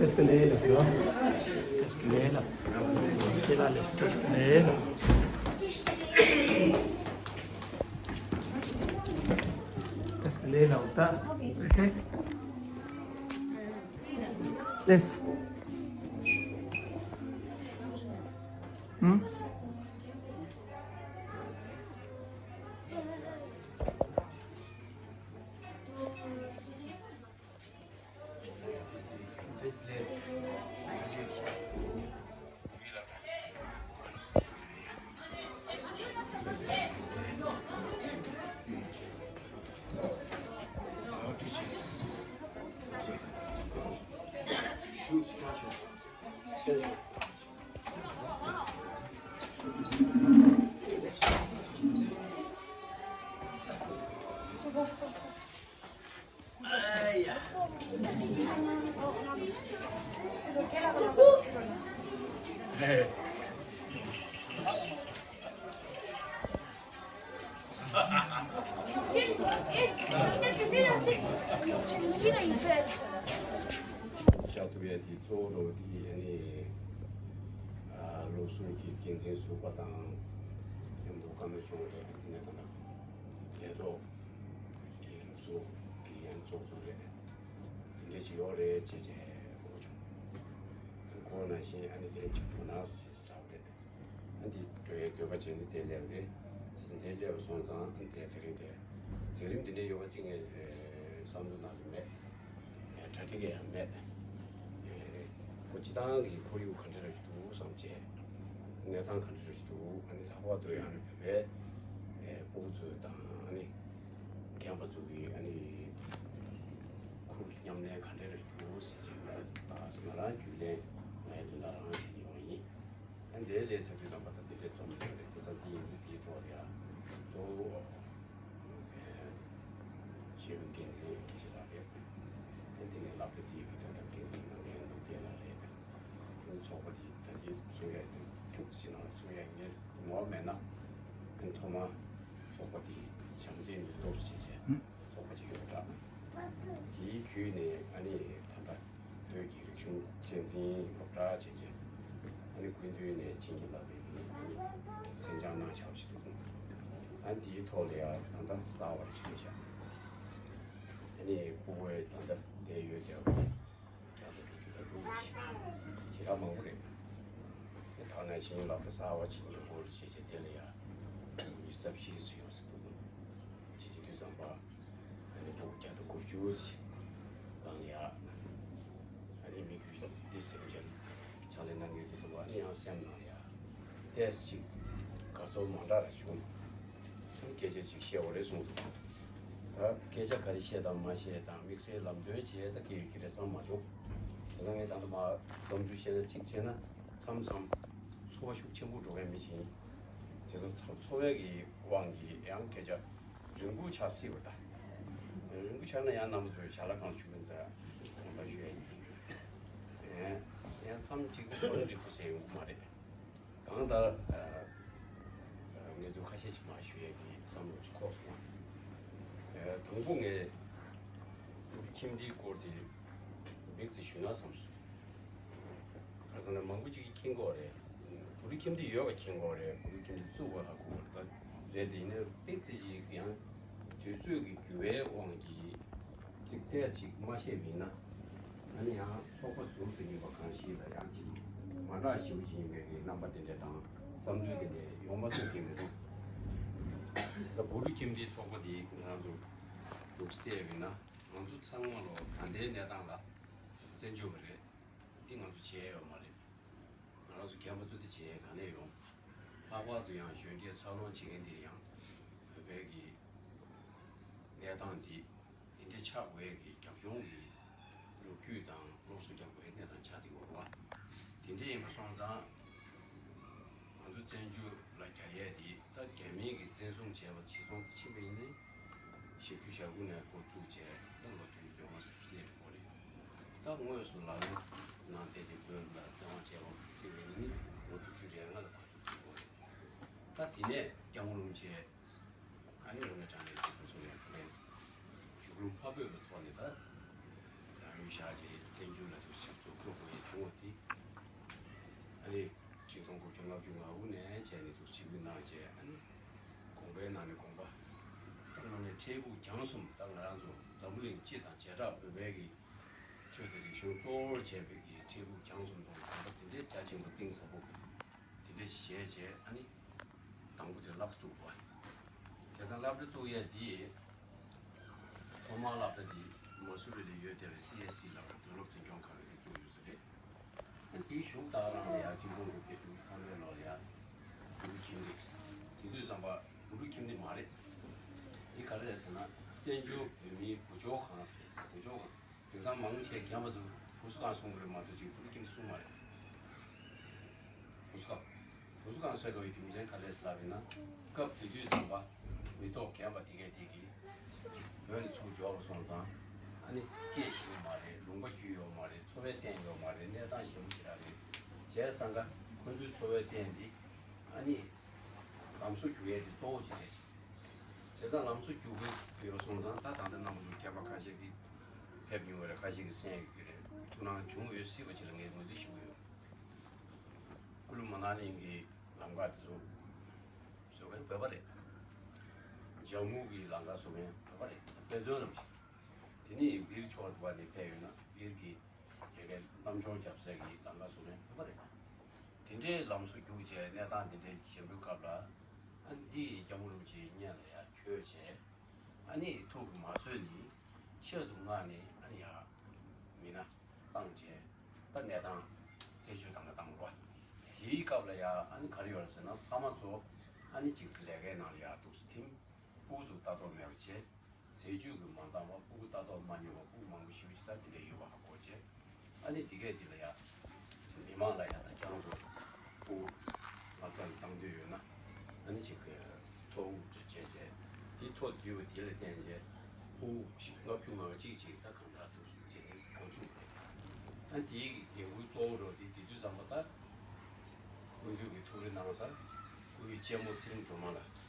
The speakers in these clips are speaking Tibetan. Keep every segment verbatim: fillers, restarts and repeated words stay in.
Test ལས་ལ། Test ལས་ལ། Test ལས་ལ། Test ལས་ལ། Test ལས་ལ། Okay. Yes. Hmm? བཞག་ཐུབ་ཡ་དེ་གཙོ་བོ་འགྲོ་བ་དེ་ཨ་ནི་ཨ་སློབ་ཟུར་གྱི་འགན་འཛིན་ཟུར་པ་དང་མཉམ་དུ་བཀའ་མོལ་བྱུང་བ་རེད། དེ་ནས་ད་ལྟ་ལས་ཐོག་གི་སློབ་ཟུར་གྱི་ཡང་ཚོགས་གཙོ་རེད། དེ་འདྲ་ཞིག་ཡོད་རེད་ཅེས་བྱས་གོ་བྱུང་། གོ་ནང་བཞིན་ཨ་ནི་དེ་རིང་ཅིག་འགྲོ་ན་ཟེར་ཟེར་བ་རེད། ཨ་འདི་འགྲོ་ཡའི་འདོད་པ་བྱས་ནས་དེ་སླེབས་རེད། དེ་སླེབས་པ་སོང་ཙང་ཨ་དེ་དེ་རིང་དེ་མཛད་རིམ་འདི་འདྲའི་ཡོད་པ་གཅིག་ངས་བསམ་བློ་ནང་ལ་མེད། གྲ་སྒྲིག་ཡང་མེད། ཁོ་སྤྱི་བཏང་གི་ཁོར་ཡུག་ག་འདྲ་རེ་ཞིག་འདུག་བསམ་བྱས། གནས་སྟངས་ག་འདྲ་རེ་ཞིག་འདུག་ཨ་ནི་ལྷག་པར་དུ་ཡང་ཨ་ནི་བོད་པའི་སྤུ་གུ་ཚོ་དང་ཨ་ནི་རྒན་པ་ཚོ་གི་ཨ་ནི་ཁུར་མཉམ་ལེན་ག་འདྲ་རེ་ཞིག་འདུག་ཟེར་བྱས་ང་ད་ང་རང་རྒྱུན་ལས་ངའི་དོན་དག་རང་བྱེད་ཡོང་བ་ཡིན། ཨ་འདིའི་རྗེས་ཚ་དུས་དང་པ་དང་འདི་འདྲའི་རྩོམ་འདི་རེད། དེ་ཚ་འདི་ཡིན་དུས་དེའི་ཐོག་ལ་ཡང་གཙོ་བོ་ཤེས་ཡོན་འགན་འཛིན་དགེ་བཤེས་ལགས་རེད། ཨ་འདི་ནས་ལག་པ་འདི་ཡི་གི་ད་ལྟ་འགན་འཛིན་གནང་མཁན་ནོར་རྒྱས་ལགས་རེད། ཨ་ཚོགས་པ་འདི་ད་འདི་ཚོགས་ཡ་དེ་ཁྱུག་ཙམ་ཅིག་ནང་ཚོགས་ཡ་ངས་ངོ་མེད་ན་ཨ་ཐོག་མ་ཚོགས་པ་འདི་བྱམས་བརྩེའི་ནུས་སྟོབས་ཞེས་བྱས་ཚོགས་པ་ཅིག་ཡོད་འདྲ། དེའི་བརྒྱུད་ནས་ཨ་ནི་ད་ལྟ་བོད་ཀྱི་རིག་གཞུང་གཅེས་འཛིན་སློབ་གྲྭ་བྱས་རྗེས་ཨ་ནི་སྐུ་མདུན་ནས་བྱིན་གྱིས་བརླབས་པའི་མཛད་འཆར་གནང་བཞག་པ་ཞིག་འདུག་ཨ་ནི་དེའི་ཐོག་ལ་ཡང་ད་ལྟ་གསར་བར་བྱས་བཞག་ཨ་ནི་སྤུ་གུའི་ད་ལྟ་བསྡད་ཡོད་བསྡད་པ་དེ་བརྒྱ་དང་དྲུག་ཅུ་དང་དྲུག་ཞེ་དྲག་མང་པོ་རེད། དེ་དག་ནང་བཞིན་སློབ་གྲྭ་གསར་བ་ཅིག་ཉེ་འཁོར་བྱས་བྱས་དེ་ལ་ཡང་སྤུ་གུ་རྩ་བཞི་ཙམ་ཡོད་ས་འདུག་ཅི་ཅི་དུས་ཙམ་པ། ཨ་ནི་སྤུ་གུ་བརྒྱ་དང་དགུ་བཅུ་ཅིག་ལངས་ཡག་ཨ་ནི་མི་རྒྱུད་འདི་སེམས་ཅན་ཕྱག་ལས་གནང་མཁན་དེ་ཚོ་ལ་ཨ་ནི་ཡང་སེམས་ནང་ཡག་ཏོག་ཙམ་ཅིག་དགའ་ཚོར་མ་འདྲ་ར་བྱུང་། སྐད་ཆ་ཅིག་བཤད་དགོས་རེད་གསུངས་འདུག་ད་སྐད་ཆ་ག་རེ་བཤད་དང་མ་བཤད་དང་དམིགས་བསལ་ལམ་སྟོན་བྱས་ད་སྐད་ཡོད་ཀྱི་རེད་བསམ་མ་བྱུང་། བྱས་ཙང་ངས་ད་ལྟ་མ་བསམ་ཚུལ་བཤད་ན་གཅིག་བྱས་ན་མཚམས་མཚམས་ཚོར་བ་ཤུགས་ཆེན་པོ་འགྲོ་མཁན་མི་ཞིག་ཡིན། བྱས་ཙང་ཚོར་བའི་གི་དབང་གིས་ཡང་སྐད་ཆ་རིང་པོ་ཆགས་སྲིད་པ་ད། རིང་པོ་ཆགས་ན་ཡང་རྣམ་པ་ཚོས་ཞལ་ལག་གང་ཞུ་གིན་ཚ་གང་ལྟར་ཞུ་ཡ་ཡིན། ཡང་མཚམས་གཅིག་ཏུ་ཚོར་འགྲིག་པོ་ཟེར་ཡོང་གི་མ་རེད། གང་ལྟར་ངས་ཚོ་ཁ་ཤས་ཤིག་མ་ཞུ་ཡ་གི་བསམ་བློ་ཞིག་འཁོར་སོང་བ། དང་པོ་ངས་ཁྱིམ་འདིའི་སྐོར་དེ་མིག་ཙི་ཞུ་ན་བསམ་སོང་། ག་རེ་ཟེར་ན་མང་པོ་ཅིག་གིས་མཁྱེན་གྱི་ཡོད་རེད། བོད་རིགས་ཁྱིམ་སྡེ་ཡོད་པ་མཁྱེན་གྱི་ཡོད་རེད། བོད་རིགས་ཁྱིམ་སྡེ་བཙུགས་པ་ཧ་གོ་བ་ད་རེད་དེ་ཡིན་ན་ཏོག་ཙམ་ཅིག་ཡང་དུས་ཚོད་ཀྱི་འགྱུར་བའི་དབང་གིས་ཚིག་ཏོག་ཙམ་ཅིག་མ་བཤད་པ་ཡིན་ན་ ཨ་ནི་ཡང་ཚོགས་པ་ཟུར་དུ་ཡིན་པ་གང་ཞིག་ལ་ཡང་ཅིག་མ་འདྲ་ཞིག་ཡིན་པའི་གི་རྣམ་པ་དེ་འདྲ་དང་བསམ་ཚུལ་དེ་འདྲ་ཡོང་མ་སོང་གི་མི་འདུག་ས་བོད་ཕྲུག་ཁྱིམ་སྡེའི་ཚོགས་པ་དེ་ང་རང་ཚོ་འདུག་སྟེ་ཡིན་ན་ང་ཚོ་ཚང་མ་ལོ་ད་ལྟའི་གནས་སྟངས་ལ་བཙན་བྱོལ་བ་རེད། འདི་ང་ཚོ་བྱས་ཡོད་མ་རེད། ང་རང་ཚོ་རྒན་པ་ཚོ་འདི་བྱས་ག་ནས་ཡོང་། ལྷག་པར་དུ་ཡང་གཞོན་སྐྱེས་འཚར་ལོངས་བྱེད་མཁན་འདིར་ཡང་བོད་པའི་གི་གནས་སྟངས་འདི་འདི་འདྲ་ཆགས་དགོས་ཀྱི་རྒྱབ་ལྗོངས་ཀྱི་ལོ་རྒྱུས་དང་སློབ་གསོ་རྒྱག་དགོས་གནས་སྟངས་ཆགས་བསྡད་ཡོད་རེད་བ། དེ་འདྲ་ཡིན་པ་སོང་ཙང་ང་ཚོ་བཙན་བྱོལ་ལ་རྒྱ་ཡས་འདི་ད་རྒྱ་མིའི་གི་བཙན་བཟུང་བྱས་པ་ཞིག་སོང་ཕྱིན་པ་ཡིན་ནའི་བཞི་བཅུ་ཞེ་དགུ་ནས་འགོ་བཙུགས་བྱས་ད་ལོ་བདུན་ཅུ་དོན་ལྔ་སླེབས་འགྲོ་གི་རེད། ད་དངོས་སུ་ལག་ལེན་ནང་བསྡད་དེ་བོད་ལ་བཙན་དབང་བྱས་པ་བརྩིས་པ་ཡིན་ནའི་ལོ་དྲུག་ཅུ་རེ་ལྔ་ལ་འགོ་བཙུགས་བྱས་ཡོད་རེད། ད་དེ་ནས་སྐྱབས་མགོན་རིན་པོ་ཆེ་ཨ་ནི་དངོས་གནས་དྲང་གནས་ཀྱི་ཁོ་ཚོ་ལ་ཁོ་ལས་བཞུགས་ལུང་ཕ་བོད་ཀྱི་ཐོག་ནས་ད་རང་ཡུལ་བཞག་བྱས་བཙན་བྱོལ་ལ་དུ་ཞབས་ཏོག་ཁོ་དགོས་ཡས་བྱུང་བ་དེ་ཨ་ནི་ཆིག་སྟོང་དགུ་བརྒྱ་ལྔ་བཅུ་ང་དགུ་ནས་བྱས་ནས་དུ་ཆིབས་བསྒྱུར་གནང་བྱས་ཨ་ནི་དགོངས་པའི་ནང་ནས་དགོངས་པ་ད་དངོས་གནས་འཕྲལ་ཕུགས་རྒྱང་གསུམ་ད་ང་རང་ཚོ་འཛམ་བུ་གླིང་སྤྱི་དང་བྱེ་བྲག་བོད་པའི་གི་ཆོས་དང་རིག་གཞུང་གཙོ་བོར་བྱས་པའི་གི་འཕྲལ་ཕུགས་རྒྱང་གསུམ་དུ་དགོངས་པ་དེ་འདྲའི་རྒྱ་ཆེན་པོ་གཏིང་ཟབ་པོ་དེ་འདྲ་ཞིག་བྱས་བྱས་ཨ་ནི་དང་པོ་དེ་སློབ་གྲྭ་བཙུགས་པ། བྱས་ཙང་སློབ་གྲྭ་བཙུགས་ཡས་དེ་ཐོག་མར་སློབ་གྲྭ་དེ་མ་སུ་རི་ལ་ཡོད་བསྡད་པའི་སི་ཨེས་ཊི་ལབ་པའི་དུས་རབས་འཛིན་སྐྱོང་ཁང་ལ་དེ་བཙུགས་ཡོད་ས་རེད། ཨ་དེའི་གཞུག་ད་རང་ལ་ཡང་ཆིག་སྟོང་དགུ་བརྒྱ་དྲུག་ཅུ་ཐམ་པའི་ལོ་ལ་ཡང་བོད་ཕྲུག་ཁྱིམ་སྡེ། དེ་དུས་ཙམ་པ་བོད་ཕྲུག་ཁྱིམ་སྡེ་མ་རེད། འདི་ག་རེ་རེད་ཟེར་ན་བཙན་བྱོལ་བོད་མིའི་བུ་བཅོལ་ཁང་ཟེར་བུ་བཅོལ་ཁང་། དེང་སང་མང་ཆེ་རྒན་པ་ཚོ་བུ་གསོ་ཁང་གསུང་གི་རེད་མ་གཏོགས་ཅིག་བོད་ཕྲུག་ཁྱིམ་སྡེ་གསུང་མ་རེད། བུ་གསོ་ཁང་། བུ་གསོ་ཁང་ཟེར་དགོས་པའི་རྒྱུ་མཚན་ག་རེ་རེད་ཟེར་ལབ་ཡིན་ན། སྐབས་དེ་དུས་ཙམ་པ་མི་ཐོག་རྒན་པ་དེ་གས་དེ་གིས་བོད་ནས་ཚུར་འབྱོར་བ་སོང་ཙང་ཨ་ནི་སྐད་ཤེས་ཡོད་མ་རེད། ལུང་པ་རྒྱུས་ཡོད་མ་རེད། འཚོ་བའི་སྟེང་ཡོད་མ་རེད། གནས་སྟངས་ཞན་པོ་ཞེ་དྲག་རེད། བྱས་ཙང་ཀ་ཁོ་ཚོའི་འཚོ་བའི་སྟེང་འདི་ཨ་ནི་ལམ་བཟོ་རྒྱུག་ཡས་དེ་གཙོ་བོ་ཅིག་རེད། བྱས་ཙང་ལམ་བཟོ་རྒྱུག་གི་ཡོད་སོང་ཙང་ད་ད་ལྟ་རྣམ་པ་ཚོ་མཁས་པ་ཁ་ཤས་ཀྱིས་ཕེབས་མྱོང་བ་རེད། ཁ་ཤས་ཀྱིས་གསན་ཡོད་ཀྱི་རེད། ཐུགས་སྣང་བྱུང་ཡོད་སྲིད་པ་ཅིག་ལ་ངས་ངོས་འཛིན་ཞུ་གི་ཡོད། ཀུ་ལུ་མ་ན་ལིང་གི་ལམ་ཁ་དེ་ཚོ་བཟོ་མཁན་བོད་པ་རེད། ཇམ་མུ་གི་ལམ་ཁ་བཟོ་མཁན་བོད་པ་རེད། དཔེ་མཚོན་ནམ་ཞིག་དེ་ནས་སྦིར་ཕྱོགས་དུ་བ་ནས་ཕེབས་ཡོད་ན་སྦིར་གྱི་དགེ་རྒན་རྣམ་སྦྱོང་རྒྱབ་ས་གི་ལམ་ཁ་བཟོ་མཁན་བོད་པ་རེད། དེ་འདྲའི་ལམ་བཟོ་རྒྱུགས་བྱས་གནས་སྟངས་དེ་འདྲའི་ཞན་པོའི་སྐབས་ལ་ཨ་ནི་དེ་སྐྱབས་མགོན་རིན་པོ་ཆེའི་སྙན་ལ་ཡར་བསྐྱོད་བྱས་ཨ་ནི་ཐུགས་ཀྱིས་མ་བཟོད་ནས་ཆེད་དུ་མངགས་ནས་ཨ་ནི་ཡར་མི་སྣ་བཏང་བྱས་ད་གནས་སྟངས་རྩད་གཅོད་བཏང་ན་བཏང་རོགས། དེའི་སྐབས་ལ་ཡར་ཨ་ནི་ག་རེ་ཡོད་རེད་ཟེར་ན་ཕ་མ་ཚོ་ཨ་ནི་ཅིག་ལས་ཀའི་ནང་ལ་ཡར་འདུག་སེ་ཐིམ། སྤུ་གུ་ཚོ་ལྟ་རྟོག་མེད་པ་བྱས། ཟས་བཅུད་ཀྱིས་མ་འདང་བ་སྤུ་གུ་ལྟ་རྟོག་མ་ཉོ་བ་སྤུ་གུ་མང་པོ་ཞེ་པོ་ཅིག་ད་དེ་འདྲ་ཡོད་པ་ཧ་གོ་བྱས། ཨ་ནི་དེ་གས་དེ་ལ་ཡ། མི་མང་ལ་ཡ་ད་རྒྱང་ཚོ་སྤུ་གུ་སློབ་གྲྭ་ལ་བཏང་འདོད་ཡོད་ན་ཨ་ནི་ཅིག་གི་ཐོ་འགོད་བྱས་བྱས་དེ་ཐོ་བསྡུས་པ་དེ་ལ་བརྟེན་བྱས་སྤུ་གུ་ཞིག་ལྔ་བཅུ་ང་གཅིག་ཅིག་ད་གང་དྲག་འདུག་ཟེར་ནས་འགོ་བཙུགས་རེད། ཨ་དེའི་འགན་འཁུར་གཙོ་བོ་རོ་དེ་དེ་དུས་ཙམ་པ་ད་སྐུ་མདུན་གྱི་ཐུགས་རེ་གནང་ས་སྐུའི་གཅེན་མོ་ཚེ་རིང་སྒྲོལ་མ་ལགས་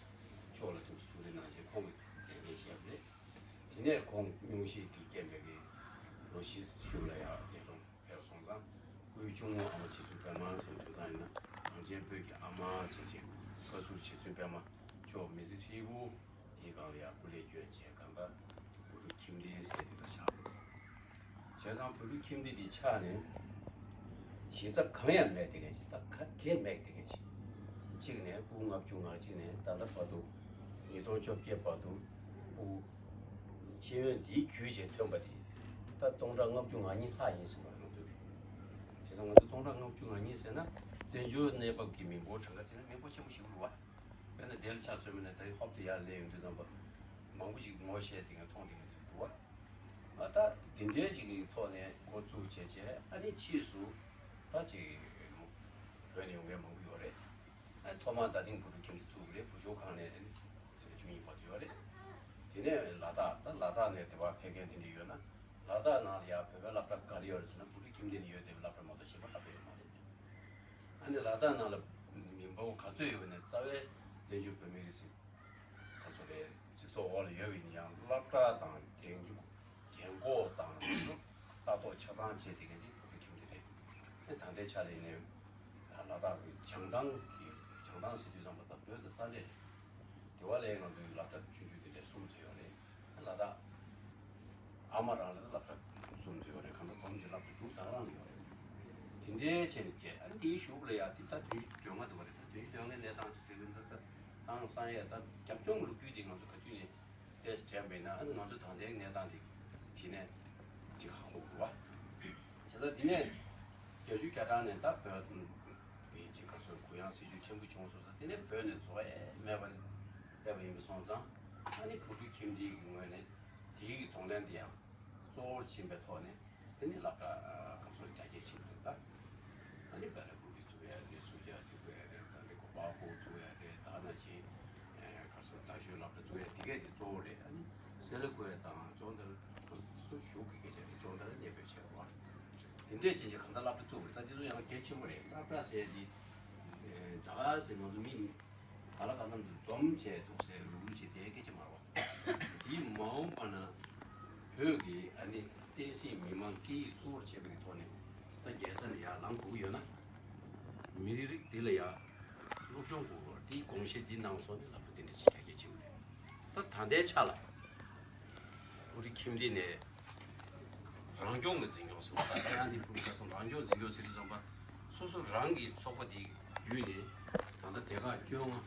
མཆོག་ལ་ཐུགས་སུ་ཐུགས་རེ་གནང་བྱས་ཁོང་གིས་མཛད་འགན་བཞེས་པ་རེད། དེ་ནས་ཁོང་སྙུང་གཞི་གི་རྐྱེན་པས་ཀྱི་ལོ་བཞི་གཞུག་ལ་ཡང་འདས་གྲོངས་ཕེབས་སོང་ཙང་སྐུའི་གཅུང་མོ་ཨ་མ་རྗེ་བཙུན་པད་མ་ཟེར་དུས་ཙང་ཡིན་ན་གངས་ཅན་བོད་ཀྱི་ཨ་མ་བྱས་བྱས་བཀའ་ཟུར་རྗེ་བཙུན་པད་མ་མཆོག་མི་ཚེ་ཧྲིལ་པོ་དེའི་སྒང་ལ་ཡང་སྐུ་ལས་བསྐྱོན་བྱས་གང་ལྟར་བོད་ཕྲུག་ཁྱིམ་སྡེ་ཟེར་དེ་འདྲ་ཆགས་འདུག་བྱས་ཙང་བོད་ཕྲུག་ཁྱིམ་སྡེ་འདི་ཆགས་ནས་གཞི་རྩ་གང་ཡང་མེད་དེ་གས་ཅིག་ད་ག་གེ་མེད་དེ་གས་ཅིག་གཅིག་ནས་སྤུ་ལྔ་བཅུ་ང་གཅིག་ནས་ད་ལྟ་བར་དུ་ཉིས་སྟོང་བཅོ་བརྒྱད་བར་དུ་སྤུ་ཤེས་ཡོན་འདིའི་བརྒྱུད་བྱས་ཐོན་པ་དེ་ད་སྟོང་ཕྲག་ལྔ་བཅུ་ང་གཉིས་ལྷག་ཡིན་ཟེར་བ་ང་ཚོས། བྱས་ཙང་ང་ཚོ་སྟོང་ཕྲག་ལྔ་བཅུ་ང་གཉིས་ཟེར་ན་བཙན་བྱོལ་གནས་བབ་ཀྱི་མི་འབོར་གྲངས་ཀ་བརྩིས་ན་མི་འབོར་ཆེན་པོ་ཞིག་རེད་བ། དཔེར་ན་དེ་ལ་ཆ་མཚོན་པ་ན་ད་ཧོབ་ཏེ་ཡར་སླེབས་ཡོང་དུས་ཙམ་པ་མང་པོ་ཞིག་ངོ་ཤེས་དེ་ག་མཐོང་དེ་ག་དེ་འདུག་བ། ང་ད་དེ་འདྲའི་ཅིག་གི་ཐོག་ནས་འགོ་བཙུགས་བྱས་བྱས་ཨ་ནི་ཕྱིས་སུ་ད་ཅིག་བོད་ནས་ཡོང་མཁན་མང་པོ་ཡོད་རེད། ཨ་ཐོག་མར་རྡ་སྟེང་བོད་ཕྲུག་ཁྱིམ་སྡེ་བཙུགས་པ་རེད། བུ་བཅོལ་ཁང་ནས་ཨ་ནི་ཚེས་བཅུ་གཉིས་བར་དུ་ཡོད་རེད། དེ་ནས་ལ་དྭགས་ད་ལ་དྭགས་ནས་དེ་བར་ཕེབས་མཁན་དེ་འདྲ་ཡོད་ན་ལ་དྭགས་ནང་ལ་ཡང་བོད་པའི་སློབ་གྲྭ་ག་རེ་ཡོད་རེད་ཟེར་ན་བོད་ཕྲུག་ཁྱིམ་སྡེ་ནས་ཡོད་བསྡད་པའི་སློབ་གྲྭ་མ་གཏོགས་གཞན་པ་སློབ་གྲྭ་ཡོད་མ་རེད། ཨ་ནི་ལ་དྭགས་ནང་ལ་མི་འབོར་ག་ཚོད་ཡོད་ནས་རྩ་བའི་བཙན་བྱོལ་བོད་མི་རིགས་སུ་ག་ཚོད་རེད་གཟིགས་རྟོག་འོག་ལ་ཡོད་པ་ཡིན་ཡང་སློབ་གྲྭ་དང་རྒན་རྒྱུགས་རྒན་འཁོགས་དང་ལྟ་རྟོག་ཆ་ཚང་བྱས་དེ་ག་འདི་བོད་ཕྲུག་ཁྱིམ་སྡེ་རེད། ཨ་ད་ལྟའི་ཆ་ལ་ཡིན་ནའི་ལ་དྭགས་ཀྱི་བྱང་ཐང་གི་བྱང་ཐང་ཟེར་དུས་ཙམ་པ་ད་བོད་དང་ས་འབྲེལ་རེད། དེ་བ་ལས་ང་ཚོའི་སློབ་གྲྭ་ཆུང་ཆུང་དེ་འདྲ་གསུམ་ཙམ་ཡོད་རེད། ཨ་ལ་དྭགས་ཨ་མ་རང་ལ་སློབ་གྲྭ་གསུམ་ཙམ་ཡོད་རེད། གང་ལྟར་སྡོམ་གྱི་སློབ་ དེ་བྱས་ནས་བསྐྱལ། ཨ་ནི་དེའི་གཞུག་ལ་ཡ་དེ་ད་བདུན་ཅུ་དོན་ལྔ་འདུག་པ་རེད། ད་བདུན་ཅུ་དོན་ལྔའི་གནས་སྟངས་ཟེར་གྱི་འདུག་ད་དེང་སང་ཡ་ད་རྒྱབ་ལྗོངས་ལོ་རྒྱུས་དེ་ང་ཚོ་ག་དུས་ནས་ཏོག་ཙམ་དྲན་པ་ཡིན་ན། ཨ་ནི་ང་ཚོ་ད་ལྟའི་གནས་སྟངས་དེ་གཞི་ནས་ཅིག་ཧ་གོ་དགོས་པ། བྱས་ཙང་དེ་ནས་བརྒྱད་ཅུ་གྱ་གྲངས་ནས་ད་བོད་པའི་ཅིག་ག་ཚོད་གུ་ཡངས་སྲིད་བྱུས་ཕྲན་བུ་བྱུང་སོང་ཙང་། དེ་ནས་བོད་ནས་འཛོལ་ཡས་མེད་པ་ནས་ཕེབས་པ་ཡིན་པ་སོང་ཙང་། ཨ་ནི་བོད་ཕྲུག་ཁྱིམ་སྡེ་གི་ངོས་ནས་དེའི་གི་གདོང་ལེན་དེ་ཡང་གཙོ་བོར་བྱེད་པའི་ཐོག་ནས། དེ་ནི་སློབ་གྲྭ་སྐབས་སུ་རྒྱ་སྐྱེད་ཆེན་པོ་དང་། ཨ་ནི་བེ་ལ་ཀུ་པི་བཙུགས་ཡ་རེད། སུ་ཇཱ་བཙུགས་ཡ་རེད། ད་ནི་གོ་པ་ཀོ་བཙུགས་ཡ་རེད། ད་ནང་བཞིན་ཨེ་ག་སོ་རྡ་ཤོད་སློབ་གྲྭ་བཙུགས་ཡ་དེ་གས་དེ་གཙོ་བོ་རེད། ཨ་ནི་སེ་ལ་ཀུ་ཡ་དང་ཅོང་ཏར་སུ་ཞུགས་ཀྱི་སྐད་ཆ་རེད། ཅོང་ཏར་གནས་སྤོས་བྱས་པ། དེ་འདྲས་བྱས་བྱས་གང་ལྟར་སློབ་གྲྭ་བཙུགས་པ་རེད། ད་དེ་ཚོ་ཡང་གལ་ཆེན་པོ་རེད། སློབ་གྲྭ་ཟེར་ཡ་དེ་ཨེ་ད་ག་ཟེར་ང་ཚོ་མི་ག་ལ་གང་འཚམ་དུ་འཛོམས་བྱས་འདུག་ཟེར་རུག་རུག་བྱས་དེ་སྐད་ཆ་མ་རེད་བ། དེའི་མ་འོངས་པ་ན་བོད་ཀྱི་ཨ་ནི་བསྟན་སྲིད་མི་མང་སྐད་ཡིག་གཙོ་བོར་བྱས་པའི་ཐོག་ནས་ད་རྒྱལ་ས་ནས་ཡར་ལངས་དགོས་ཀྱི་ཡོད་ན། མི་རིགས་འདི་ལ་ཡ་སློབ་སྦྱོང་དགོས་པར་དེའི་དགོངས་བཞེས་འདི་གནང་སོང་ནས་སློབ་གྲྭ་འདི་འདྲ་ཞིག་རྒྱ་སྐྱེད་བྱེད་དགོས་རེད། ད་ད་ལྟའི་ཆ་ལ་བོད་རིགས་ཁྱིམ་སྡེ་ནས་རང་སྐྱོང་གི་འཛིན་སྐྱོང་ཟེར་བ། ད་ཡང་འདི་བོད་ཁ་སང་རང་སྐྱོང་འཛིན་སྐྱོང་ཟེར་དུས་ཙམ་པ། སོ་སོ་རང་གི་ཚོགས་པ་འདི་བརྒྱུད་ནས་ད་ལྟ་སྡེ་ཁག་བཅོ་ལྔ།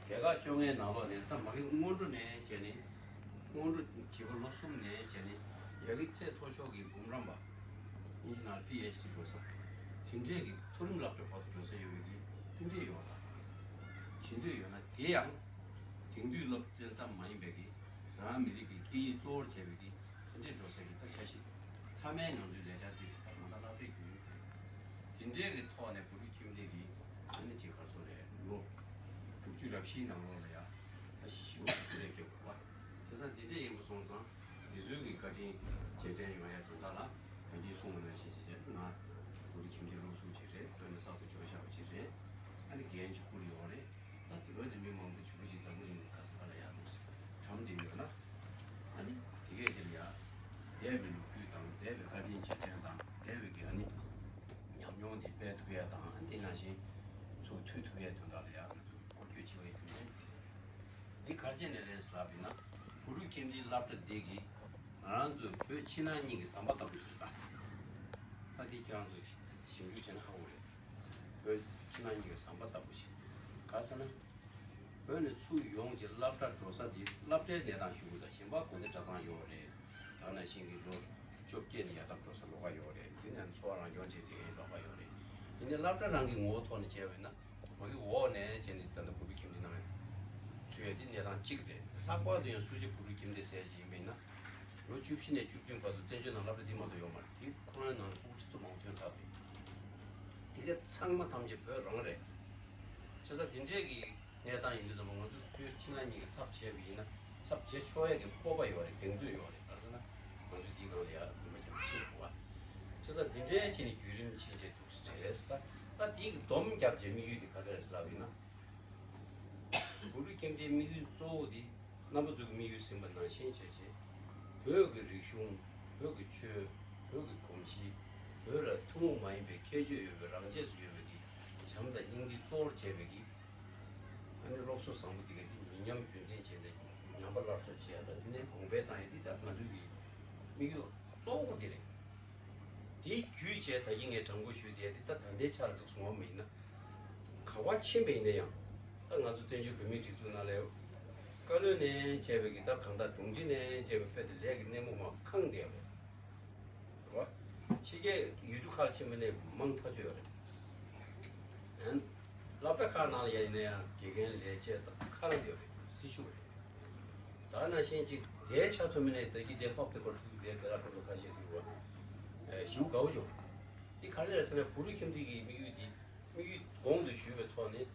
སྡེ་ཁག་བཅོ་ལྔའི་ནང་ལོགས་ནས་ད་མ་གི་སྔོན་འགྲོ་ནས་བྱས་ནས། སྔོན་འགྲོ་བྱིས་པ་ལོ་གསུམ་ནས་བྱས་ནས་ཡ་གི་ཚད་མཐོ་ཤོས་ཀྱི་འབུམ་རམས་པ། ཨིན་ཇི་ནར། པི་ཨེཆ་ཌི་འགྲོ་ས། དེ་འདྲས་ཀྱི་མཐོ་རིམ་སློབ་གྲྭ་བར་དུ་འགྲོ་ས་ཡོད་པའི་གི་སྐུལ་འདེད་ཡོང་ད་བྱེད་འདོད་ཡོད་ན། དེ་ཡང་དེང་དུས་སློབ་སློབ་ཙམ་མ་ཡིན་པའི་གི་རང་མི་རིགས་ཀྱི་སྐད་ཡིག་གཙོ་བོར་བྱས་པའི་གི་དེ་འདྲས་འགྲོ་ས་གི་ད་འཆར་གཞི་མཐའ་མའི་ང་ཚོའི་ལས་འཆར་དེ་རེད། ད་གང་ལྟར་སློབ་གྲྭའི་བརྒྱུད་རིམ་དེ་རེད། དེ་འདྲས་ཀྱི་ཐོག་ནས་བོད་ཕྲུག་ཁྱིམ་སྡེ་གི་ཨ་ནི་ཅིག་ག་ཚོད་རེད། ལོ་དྲུག་ཅུ་རབ་བཞིའི་ནང་ལོགས་ལ་ཡ་ད་ཞེ་པོ་ཅིག་ལས་སྐྱོ་བ། བྱས་ཙང་འདི་འདྲས་ཡིན་པ་སོང་ཙང་། འདི་ཚོའི་གི་བཀའ་དྲིན་རྗེས་དྲན་ཡོང་ཡ་དོན་དག་ལ། ད་གིན་གསུངས་པ་ནང་བཞིན་བྱས་བྱས་ང་བོད་ཕྲུག་ཁྱིམ་སྡེའི་སློབ་ཟུར་ཅིག་རེད། བོད་ནས་གསར་དུ་འབྱོར་བཞག་པ་ཅིག་རེད། ཨ་ནི་འགན་ཅིག་བསྐུར་ཡོད་རེད། ད་དེ་ག་ཚོད་མི་མང་པོ་ཞེ་པོ་ཅིག་འཛམ་བུ་གླིང་ག་ས་ག་ལ་ཡ་འདུག་ཟེར་གྲམ་བསྡད་ཡོད་ན། ཨ་ནི་དེ་གས་དེ་ལ་ཡ་འདས་པའི་ལོ་རྒྱུས་དང་། འདས་པའི་བཀའ་དྲིན་རྗེས་དྲན་དང་། འདས་པའི་གི་ཨ་ནི་ཉམས་མྱོང་འདི་སྤེལ་ཐུབ་ཡ་དང་། ཨ་ནི་དེ་ནང་བཞིན་ཚུར་མཐུད་ཐུབ་ཡ་དོན་དག་ལ་ཡ་ང་ཚོས་སྐོར་སྐྱོད་བྱེད་པའི་རྒྱུ་མཚན་དེ་རེད། འདི་ག་རེ་བྱས་ནས་རེད་ཟེར་ལབ་ཡིན་ན། བོད་ཕྲུག་ཁྱིམ་སྡེའི་སློབ་གྲྭ་འདི་གིས་ང་རང་ཚོའི་བོད་ཕྱི་ནང་གཉིས་ཀྱི་ཟམ་པ་ལྟ་བུ་ཞིག་རེད་ད། ད་འདི་ཁྱེད་རང་ཚོས་ཞིབ་འཇུག་བྱས་ན་ཧ་གོ་རེད། བོད་ཕྱི་ནང་གཉིས་ཀྱི་ཟམ་པ་ལྟ་བུ་ཞིག་ག་རེ་ཟེར་ན། བོད་ནས་ཚུར་ཡོང་བྱས་སློབ་གྲྭ་འགྲོ་ས་དེ་སློབ་གྲྭའི་གནས་སྟངས་ཞུ་དགོས་དང་། གཞན་པ་དགོན་སྡེ་གྲྭ་ཚང་ཡོད་རེད། ད་ནང་བཞིན་གྱི་ལོ་བཅོ་བརྒྱད་ནས་ཡར་འདབ་འགྲོ་ས་ལོགས་ཀ་ཡོད་རེད། དེ་ནས་འཚོ་བ་རང་སྐྱོང་བྱས་དེ་ལོགས་ཀ་ཡོད་རེད། ཡིན་ནའི་སློབ་གྲྭ་རང་གི་ངོ་བོ་ཐོག་ནས་བྱས་པ་ཡིན་ན། མ་གི་འོག་ནས་བྱས་ནས་ད་ལྟ་བོད་ཕྲུག་ཁྱིམ་སྡེ་ནང་ཚུད་ཡ་དེ་གནས་སྟངས་གཅིག་རེད། ལྷག་པར་དུ་ཡང་སུ་ཇཱ་བོད་ཕྲུག་ཁྱིམ་སྡེ་ཟེར་ཅིག་ཡིན་པ་ཡིན་ན། ལོ་བཅུ་བཞི་ནས་བཅུ་བདུན་བར་དུ་བཙན་བྱོལ་ནང་སློབ་གྲྭ་དེ་མ་གཏོགས་ཡོད་མ་རེད། དེ་ཁོ་རང་ནང་ལ་ཕྲུ་གུ་ཁྲི་ཚོ་མང་པོ་ཐོན་ཚར་འདུག་དེ་ག་ཚང་མ་ཐམས་ཅད་བོད་རང་རེད། བྱས་ཙང་དེ་འདྲས་ཀྱི་གནས་སྟངས་ཡིན་དུས་ཙམ་པ། ང་ཚོ་བོད་ཕྱི་ནང་གཉིས་ཀྱི་ཚབ་བྱས་པ་ཡིན་ན་ཚབ་བྱེད་ཆོག་ཡས་ཀྱི་སྤོབས་པ་ཡོད་རེད། གདེང་ཚོད་ཡོད་རེད། ག་རེ་ཟེར་ན་ང་ཚོ་འདིའི་སྒང་ལ་ཡ་རྒྱུན་མ་རྒྱབ་ཕྱིན་དགོས་པ། བྱས་ཙང་འདི་འདྲའི་ཆེད་ནས་བརྒྱུད་རིམ་ཕྱིན་ཆད་འདུག་ཟེར་རེད། ད་ད་དེའི་གི་སྡོམ་རྒྱབ་བྱས་དམིགས་ཡུལ་དེ་ག་རེ་རེད་ཟེར་ལབ་ཡིན་ན། བོད་ཕྲུག་ཁྱིམ་སྡེའི་དམིགས་ཡུལ་གཙོ་བོ་དེ་རྣམ་པ་ཚོ་གི་དམིགས་ཡུལ་ཟིན་པ་ནང་བཞིན་བྱས་བྱས། བོད་ཀྱི་རིག་གཞུང་། བོད་ཀྱི་ཆོས། བོད་ཀྱི་གོམས་གཤིས། བོད་ལ་ཐུན་མོང་མ་ཡིན་པའི་ཁྱད་ཆོས་ཡོད་པའི་རང་ཆས་སུ་ཡོད་པའི་གི་བྱམས་དང་སྙིང་རྗེ་གཙོ་བོར་བྱས་པའི་གི་ཨ་ནི་སློབ་གསོ་བཟང་པོ་དེ་ག་དེ་མི་ཉམས་རྒྱུན་འཛིན་བྱས་ཏེ། ཉམས་པ་སླར་གསོ་བྱས་ཡ་དང་། དེ་ནས་གོང་འཕེལ་བཏང་ཡ་དེ་ད་ང་ཚོའི་གི་དམིགས་ཡུལ་གཙོ་བོ་དེ་རེད། དེའི་བརྒྱུད་བྱས་ད་གིན་ངས་དྲང་པོ་ཞུས་དེ། དེ་ད་ད་ལྟའི་ཆར་འདུག་སོང་བ་མིན་ན། ག་བ་ཕྱིན་པ་ཡིན་ན་ཡང་། ད་ང་ཚོ་བཙན་བྱོལ་བོད་མིའི་སྒྲིག་འཛུགས་ནང་ལ་བཀའ་བློན་ནས་བྱས་པའི་གི་ད་གང་ལྟར་དྲུང་ཆེ་ནས་བྱས་པའི་དཔེ་དེ་ལས་ཀྱི་སྣེ་མོ་མར་ཁེངས་བསྡད་ཡོད་རེད། རེད་བ། ཕྱི་རྒྱལ་ཡུལ་གྲུ་ཁག་ལ་ཕྱིན་པ་ནས་མང་ཐག་ཆོད་ཡོད་རེད། ཨན། སློབ་གྲྭ་ཁག་ནང་ལ་ཡ་ཡིན་ན་ཡང་དགེ་རྒན་ལས་བྱེད་དང་ཁག་ཡོད་རེད། སྲི་ཞུ་རེད། ད་ནང་བཞིན་ཅིག་དེའི་ཆ་ཚང་མ་ནས་ད་གི་དེ་ཐོབ་དེ་སྐོར་ཐུག་དེ་དེ་ལ་ཁོ་ཚོ་ཁ་ཤས་ཐུག་བ། ཞུ་དགའ་བོ་བྱུང་། དེ་ག་རེ་རེད་ཟེར་ན། བོད་ཕྲུག་ཁྱིམ་སྡེ་གི་དམིགས་ཡུལ་དེ། དམིགས་ཡུལ་གོང་དུ་ཞུས་པའི་ཐོག་ནས།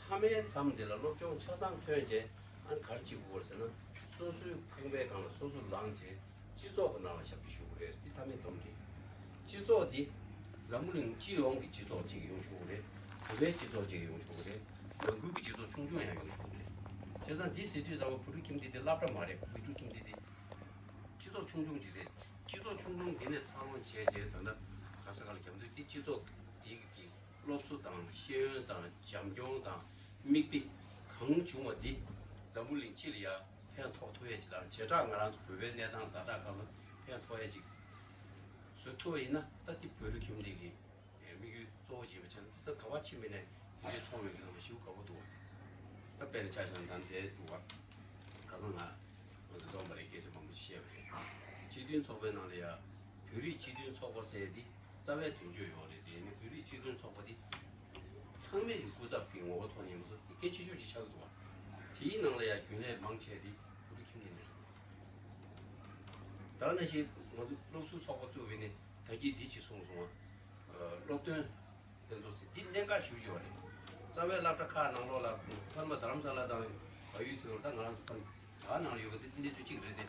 མཐའ་མའི་མཚམས་དེ་ལ་སློབ་སྦྱོང་ཆ་ཚང་ཐོན་རྗེས། ཨ་ནི་ག་རེ་བྱེད་དགོས་རེད་ཟེར་ན། སོ་སོའི་ཁང་པའི་སྒང་ལ་སོ་སོ་ལངས་རྗེས། སྤྱི་ཚོགས་ཀྱི་ནང་ལ་ཞབས་ཕྱི་ཞུ་དགོས་རེད། འདི་མཐའ་མའི་སྡོམ་རེད། སྤྱི་ཚོགས་འདི་འཛམ་བུ་གླིང་སྤྱི་ཡོངས་ཀྱི་སྤྱི་ཚོགས་གཅིག་ཡོང་ཆོག་གི་རེད། བོད་པའི་སྤྱི་ཚོགས་གཅིག་ཡོང་ཆོག་གི་རེད། ནང་ཁུལ་གྱི་སྤྱི་ཚོགས་ཆུང་ཆུང་ཡང་ཡོང་ཆོག་གི་རེད། བྱས་ཙང་འདི་ཟེར་དུས་ཙམ་པ། བོད་ཕྲུག་ཁྱིམ་སྡེ་འདི་སློབ་གྲྭ་མ་རེད། བོད་ཕྲུག་ཁྱིམ་སྡེ་འདི་སྤྱི་ཚོགས་ཆུང་ཆུང་ཅིག་རེད། སྤྱི་ཚོགས་ཆུང་ཆུང་འདི་ནས་འཚར་ལོངས་བྱས་རྗེས། ད་ལྟ་ག་ས་ག་ལ་རྒྱབ་མདུན་འདི་སྤྱི་ཚོགས་འདི་གི་སློབ་གསོ་དང་ཤེས་ཡོན་དང་བྱམས་སྐྱོང་དང་མིག་དཔེ་གང་བྱུང་བ་འདི་འཛམ་བུ་གླིང་སྤྱི་ལ་ཡ་ཕན་ཐོགས་ཐུབ་ཡ་ཅིག་དང་། བྱེ་བྲག་ང་རང་ཚོ་བོད་པའི་གནས་སྟངས་ཛ་དྲག་སྐབས་ལ་ཕན་ཐོགས་ཡ་ཅིག་བཟོ་ཐུབ་པ་ཡིན་ན། ད་འདི་བོད་ཕྲུག་ཁྱིམ་སྡེ་གི་ དམིགས་ཡུལ་གཙོ་བོ་བྱས་པ་ཆ་ནས་ད་ག་བ་ཕྱིན་པ་ནས་དེ་འདྲའི་མཐོང་ཡོང་དུས་ཙམ་པ་ཞེ་པོ་དགའ་པོ་འདུག་བ། ད་དཔེར་ན་ཆ་བཞག་ན་ད་འདིར་འདུག་བ། ཁ་སང་ང་ང་ཚོ་འཛོམས་པ་རེད། སྐད་ཆ་མང་པོ་ཞིག་བཤད་པ་རེད། སྤྱི་མཐུན་ཚོགས་པའི་ནང་ལ་ཡ་བོད་རིགས་སྤྱི་མཐུན་ཚོགས་པ་ཟེར་ཡ་འདི་རྩ་བའི་དོན་གཅོད་ཡོད་རེད། དེ་ནི་བོད་རིགས་སྤྱི་མཐུན་ཚོགས་པ་འདི་ཚང་མས་ཀྱི་སྐུ་ཚབ་ཀྱི་ངོ་བོ་ཐོག་ནས་ཡིན་པ་སོགས་དེ་གལ་ཆེ་ཤོས་ཅིག་ཆགས་ཀྱི་འདུག་བ། དེའི་ནང་ལ་ཡ་རྒྱུན་ལས་མང་ཆེ་འདི་བོད་ཕྲུག་ཁྱིམ་སྡེ་ནས་རེད། ད་ནང་བཞིན་ང་ཚོ་སློབ་ཟུར་ཚོགས་པ་བཙུགས་པ་ཡིན་ནའི་ད་གིན་འདི་ཅིག་གསུངས་སོང་བ། སློབ་སྟོན་དེ་ཚོ་ཚེ་འདི་གནད་འགག་ཞེ་པོ་ཅིག་ཡོད་རེད། རྩ་བའི་སློབ་གྲྭ་ཁག་ནང་ལོགས་ལ་ཕ་མ་རྡ་རམ་ས་ལ་དང་བལ་ཡུལ་ཟེར་བ་ད་ང་རང་ཚོ་ཕ་མ་ད་ནང་ལ་ཡོད་པ་འདི་གནས་ཚུལ་གཅིག་རེད་དེ།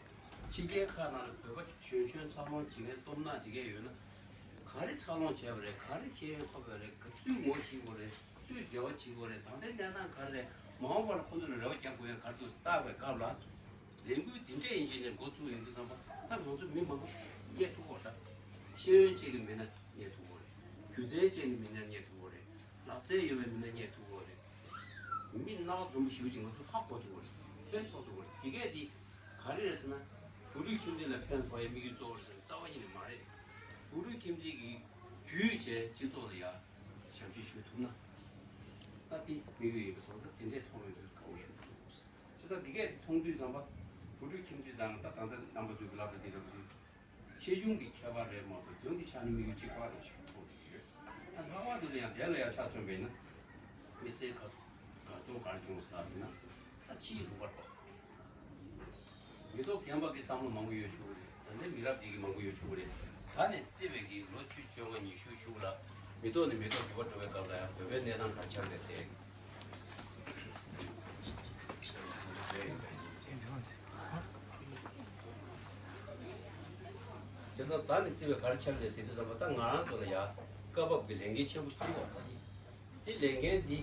ཕྱི་རྒྱལ་ཁག་ནང་ལ་བོད་པ་གཞོན་གཞོན་འཚར་ལོངས་བྱེད་མཁན་སྟོབས་ན་དེ་གས་ཡོད་ན། ག་རེ་འཚར་ལོངས་བྱས་པ་རེད། ག་རེ་ཤེས་ཡོན་ཐོབ་པ་རེད། ག་སུས་ངོ་ཤེས་དགོས་རེད། སུས་འབྲེལ་བ་བྱེད་དགོས་རེད། ད་ལྟའི་གནས་སྟངས་ག་རེ་རེད། མ་འོངས་པར་ཁོང་ཚོ་ལ་རེ་བ་རྒྱག་དགོས་ཡ་ག་རེ་འདུག་བལྟ་བའི་སྐབས་ལ། ལས་འགུལ་འདི་འདྲས་ཡིན་གཅིག་ནས་འགོ་བཙུགས་ཡོང་དུས་ཙམ་པ་ད་ང་ཚོ་མི་མང་པོ་ཞིག་རྙེད་ཐུབ་ཀྱི་རེད། ད་ཤེས་ཡོན་ཅན་གྱི་མི་སྣ་རྙེད་ཐུབ་ཀྱི་རེད། སྒྱུ་རྩལ་ཅན་གྱི་མི་སྣ་རྙེད་ཐུབ་ཀྱི་རེད། ལག་རྩལ་ཡོད་པའི་མི་སྣ་རྙེད་ཐུབ་ཀྱི་རེད། མི་སྣ་འཛོམས་པོ་ཞེ་པོ་ཅིག་ང་ཚོ་ཧ་གོ་ཐུབ་ཀྱི་རེད། ཕན་ཐོགས་ཐུབ་ཀྱི་རེད། དེ་གས་དེ་ག་རེ་རེད་ཟེར་ན། བོད་ཕྲུག་ཁྱིམ་སྡེ་ལ་ཕན་ཐོགས་ཡའི་དམིགས་ཡུལ་གཙོ་བོ་རེད་ཟེར་ན་རྩ་བ་ཉིད་ནས་མ་རེད། བོད་ཕྲུག་ཁྱིམ་སྡེ་གི་བརྒྱུད་བྱས་སྤྱི་ཚོགས་ལ་ཡ་ཞབས་ཕྱི་ཞུ་ཐུབ་ན། ད་དེ་དམིགས་ཡུལ་ཡིན་པ་སོང་ཙང་དེ་འདྲས་མཐོང་ཡོང་དུས་དགའ་བོ་ཞུ་ཐུབ་འདུག། བྱས་ཙང་འདི་གས་དེ་མཐོང་དུས་ཙམ་པ་བོད་ཕྲུག་ཁྱིམ་སྡེ་དང་ད་ད་ལྟ་རྣམ་པ་ཚོས་ཀྱི་སློབ་གྲྭ་འདི་འདྲ་པོ་དེ་ཆེ་ཆུང་གི་ཁྱད་པར་རེད་མ་གཏོགས་དོན་གྱི་ཆ་ནས་དམིགས་ཡུལ་གཅིག་པ་རེད་ཞེས་མཐོང་གི་ཡོད། ད་ལྷག་པར་དུ་ཡང་དེ་ལ་ཡང་ཆ་མཚོན་པ་ཡིན་ན་དམིགས་བསལ་ག་ག་ཚོད་ག་རེ་བྱུང་ཟེར་ལབ་ཡིན་ན་ད་ཕྱིའི་ལུང་པར་པ། མི་ཐོག་རྒན་པ་གི་བསམ་བློ་མང་པོ་ཡོད་ཆོག་གི་རེད། ད་ལྟའི་མི་རབས་འདི་གི་མང་པོ་ཡོད་ཆོག་གི་རེད། ད་ནས་བརྩིས་པའི་གི་ལོ་བཅུ་བཅོ་ལྔ་ཉི་ཤུ་གཞུག་ལ་མི་ཐོག་ནས་མི་ཐོག་འགྱུར་བ་འགྲོ་བའི་སྐབས་ལ་ཡང་བོད་པའི་གནས་སྟངས་ག་རེ་ཆགས་རེད་ཟེར། དེ་ཚོ་ད་ནས་བརྩིས་པའི་ག་རེ་ཆགས་རེད་ཟེར་དུས་ཙམ་པ་ད་ང་རང་ཚོ་ལ་ཡང་སྐབས་བབ་ཀྱི་ལས་འགན་ཆེན་པོ་ཞིག་ཐུག་པ་ད་ནི། དེ་ལས་འགན་འདི་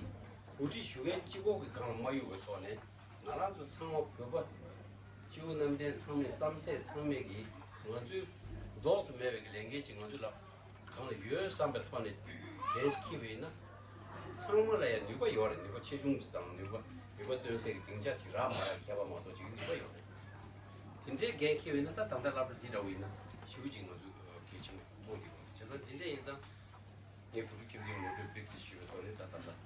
འགོ་ཁྲིད་ཞུ་མཁན་གཅིག་པོ་གི་སྒང་ལ་མ་གཡུག་པའི་ཐོག་ནས། ང་རང་ཚོ་ཚང་མ་བོད་པ་སྤྱི་བོ་གནམ་བསྟན་ཚང་མས་རྩམ་ཟས་ཚང་མས་ཀྱིས་ང་ཚོའི་ལྡོག་ཏུ་མེད་པའི་ལས་འགན་ཅིག་ང་ཚོའི་ལག་གང་ལ་ཡོད་བསམ་པའི་ཐོག་ནས་འགན་ཞིག་འཁྱེར་བ་ཡིན་ན། ཚང་མ་ལ་ཡང་ནུས་པ་ཡོད་རེད། ནུས་པ་ཆེ་ཆུང་ཅིག་དང་ནུས་པ་ནུས་པ་སྟོན་སའི་སྡིངས་ཆ་ཅིག་རག་མ་རག་ཁྱད་པར་མ་གཏོགས་ཅིག་ནུས་པ་ཡོད་རེད། དེ་འདྲའི་འགན་འཁྱེར་བ་ཡིན་ན་ད་ད་ལྟ་སློབ་གྲྭ་འདི་འདྲ་བོ་ཡིན་ན་ཞེ་པོ་ཅིག་ང་ཚོ་གལ་ཆེན་པོ་མཐོང་གི་རེད། བྱས་ཙང་དེ་འདྲ་ཡིན་ཙང་། ངས་བོད་ཕྲུག་ཁྱིམ་སྡེའི་ངོ་སྤྲོད་ཏོག་ཙམ་ཞུས་པའི་ཐོག་ནས་ད་ལྟ་ལ།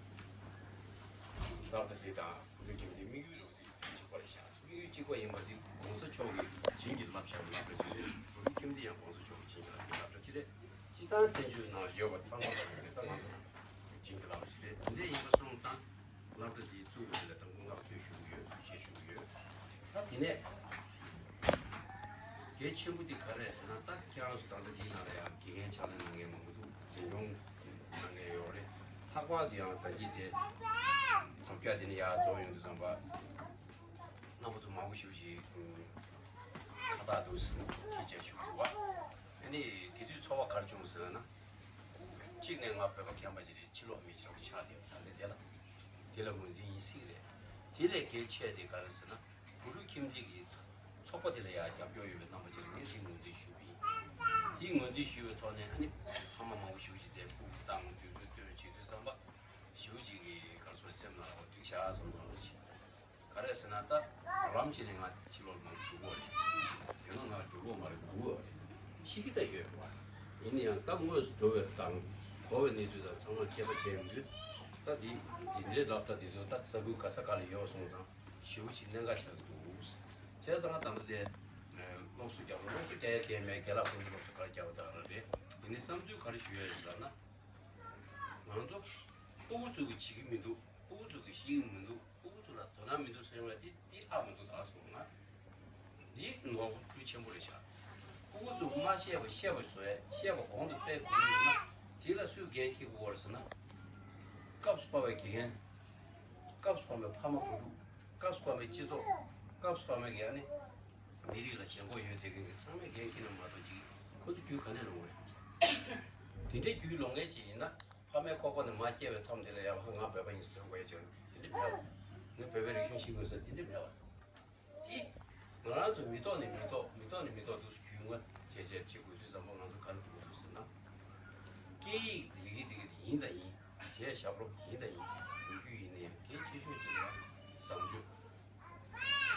སློབ་གྲྭ་འདི་དང་བོད་ཕྲུག་ཁྱིམ་སྡེའི་དམིགས་ཡུལ་རོགས་འདི་གཅིག་པ་རེད་ཤག། དམིགས་ཡུལ་གཅིག་པ་ཡིན་པ་འདི་གོང་ས་མཆོག་གིས་བྱིན་གྱིས་བརླབས་བཞག་པའི་སློབ་གྲྭ་ཅིག་རེད། བོད་ཕྲུག་ཁྱིམ་སྡེ་ཡང་གོང་ས་མཆོག་གིས་བྱིན་གྱིས་བརླབས་པའི་སློབ་གྲྭ་ཅིག་རེད། སྤྱིར་བཏང་བཙན་བྱོལ་ནང་ཡོད་པ་ཚང་མ་ལ་ཡོད་རེད། ད་ང་ཚོ་བྱིན་གྱིས་བརླབས་པ་ཞིག་རེད། དེ་འདྲ་ཡིན་པ་སོང་ཙང་སློབ་གྲྭ་འདི་བཙུགས་པ་དེ་ལ་དང་པོ་ང་ཚོས་ཞུ་གི་ཡོད། ཐུགས་རྗེ་ཆེ་ཞུ་གི་ཡོད། ད་དེ་ནས་གལ་ཆེན་པོ་འདི་ག་རེ་རེད་ཟེར་ན། ད་ཁྱེད་རང་ཚོ་ད་ལྟ་འདིའི་ནང་ལ་ཡང་དགེ་རྒན་ཕྱག་ལས་གནང་མཁན་མང་པོ་འདུག། འཛིན་སྐྱོང་གནང་མཁན་ཡོད་རེད། ལྷག་པར་དུ་ཡང་ད་གིན་དེ་དོལ་རྒྱལ་དེ་ནས་ཡར་རྫོགས་ཡོང་དུས་ཙམ་པ་རྣམ་པ་ཚོ་མང་པོ་ཞེ་པོ་ཞིག་ཁ་བཏགས་འདུག་ཟེར་ཁྱེད་ཅག་ཞུ་དགོས་པ། ཨ་ནི་དེ་དུས་ཚོར་བ་ག་རེ་བྱུང་ཟེར་ན། གཅིག་ནས་ང་བོད་པ་རྒན་པ་ཞིག་རེད། ཕྱི་ལོགས་མི་ཆགས་པ་ཆགས་བསྡད་པ་ད་ལྟ་དེ་ལ་དེ་ལ་ངོས་འཛིན་ཡིན་སྲིད་རེད། དེ་ལས་གལ་ཆེ་དེ་ག་རེ་ཟེར་ན། བོད་ཕྲུག་ཁྱིམ་སྡེ་གི་ཚོགས་པ་དེ་ལ་ཡང་རྒྱབ་སྐྱོར་ཡོད་པའི་རྣམ་པ་ཅིག་ལ་ངས་དེ་ངོས་འཛིན་ཞུས་པ་ཡིན། དེ་ངོས་འཛིན་ཞུས་པའི་ཐོག་ནས་ཨ་ནི་ཕ་མ་མང་པོ་ཞེ་པོ་ཅིག་དེ་སྤུ་གུ་བཏང་དུས་ཚོད་སྟོན་བྱེད་དུས་ཙམ་པ་ཞེ་པོ་ཅིག་གི་ག་རེ་ཟེར་སེམས་ནང་ལ་འགྲིག་ཤག་བསམ་བསམ་ཅིག། ག་རེ་ཟེར་ན་ད་བར་ལམ་ཅིག་ནས་ང་ཕྱི་ལོགས་ནང་འགྲོ་གི་རེད། དེ་ནས་ང་འགྲོ་གི་མ་རེད། སྒུག་གི་རེད། ཤི་གི་ད་ཡོད་རེད་བ། ཡིན་ན་ཡང་ད་དངོས་སུ་འགྲོ་བའི་དང་གོ་བའི་གནས་ཚུལ་དང་ཚང་མ་ཁྱད་པར་ཕྱེ་ཡོང་དུས། ད་འདི་འདི་འདྲའི་སློབ་གྲྭ་འདི་ཚོ་ད་ས་ཁུལ་ག་ས་ག་ལ་ཡོད་སོང་ཙང་ཞེ་པོ་ཅིག་གནད་འགག་ཆགས་ཀྱི་འདུག། བྱས་ཙང་ད་ལྟ་དེ་སློབ་གསོ་རྒྱག་རོགས། སློབ་གསོ་རྒྱག་ཡ་གལ་མེད། རྒན་ལགས་ཁོང་ཚོ་སློབ་གསོ་ག་རེ་རྒྱག་པ་ད་ག་རང་རེད། ཡིན་ནའི་བསམ་ཚུལ་ག་རེ་ཞུ་ཡ་ཡོད་ཟེར་ན། ང་ཚོ་ཕྲུ་གུ་ཚོ་གིས་བྱེད་ཀྱི་མི་འདུག། ཕྲུ་གུ་ཚོ་གིས་ཤེས་ཀྱི་མི་འདུག། ཕྲུ་གུ་ཚོ་ལ་དོ་སྣང་མི་འདུག་ཟེར་བ་དེ་འདི་ལྷག་མི་འདུག་ད་ཟེར་ན། འདི་ནོར་འཁྲུལ་ཆེན་པོ་རེད་ཤག། ཕྲུ་གུ་ཚོ་མ་ཤེས་པ་ཤེས་པ་བཟོ་ཡ། ཤེས་པ་གོང་དུ་སྤེལ་དགོས་ཀྱི་ཡོད་ན་དེ་ལ་སུས་འགན་འཁྱེར་དགོས་པ་རེད་ཟེར་ན། སྐབས་སུ་བབས་པའི་དགེ་རྒན། སྐབས་སུ་བབས་པའི་ཕ་མ་བུ་ཕྲུག། སྐབས་སུ་བབས་པའི་སྤྱི་ཚོགས། སྐབས་སུ་བབས་པའི་གི་ཨ་ནི། མི་རིགས་ལ་ཞེན་ཁོག་ཡོད་བསྡད་མཁན་གྱི་ཚང་མས་འགན་འཁྱེར་ན་མ་གཏོགས་ཅིག་ཁོ་ཚོ་རྒྱུས་ག་ནས་ལོན་དགོས་རེད། དེ་འདྲའི་རྒྱུས་ལོན་མཁན་ཅིག་ཡིན་ན་ཕ་མའི་ཁོག་པ་ནས་མར་སྐྱེས་པའི་མཚམས་དེ་ལ་ཡང་ང་བོད་པ་ཡིན་ཟེར་སྟོན་དགོས་ཡ་ཅིག་དེ་འདྲ་མེད་པ། ངས་བོད་པའི་རིག་གཞུང་ཤེས་དགོས་ཟེར་དེ་འདྲ་མེད་པ། དེ་ང་རང་ཚོ་མི་ཐོག་ནས་མི་ཐོག་མི་ཐོག་ནས་མི་ཐོག་ཏུ་རྒྱུས་མངའ་བྱས་བྱས་བྱེད་དགོས་དུས་ཙམ་པ་ང་ཚོ་ག་རེ་དགོས་འདུག་ཟེར་ན། སྐད་ཡིག་ཡི་གེ་དེ་ག་ཡིན་དང་ཡིན། གཞས་ཞབས་བྲོ་ཡིན་དང་ཡིན། ལོ་རྒྱུས་ཡིན་ན་ཡང་གལ་ཆེ་ཤོས་ཅིག་ལ་བཟང་སྤྱོད།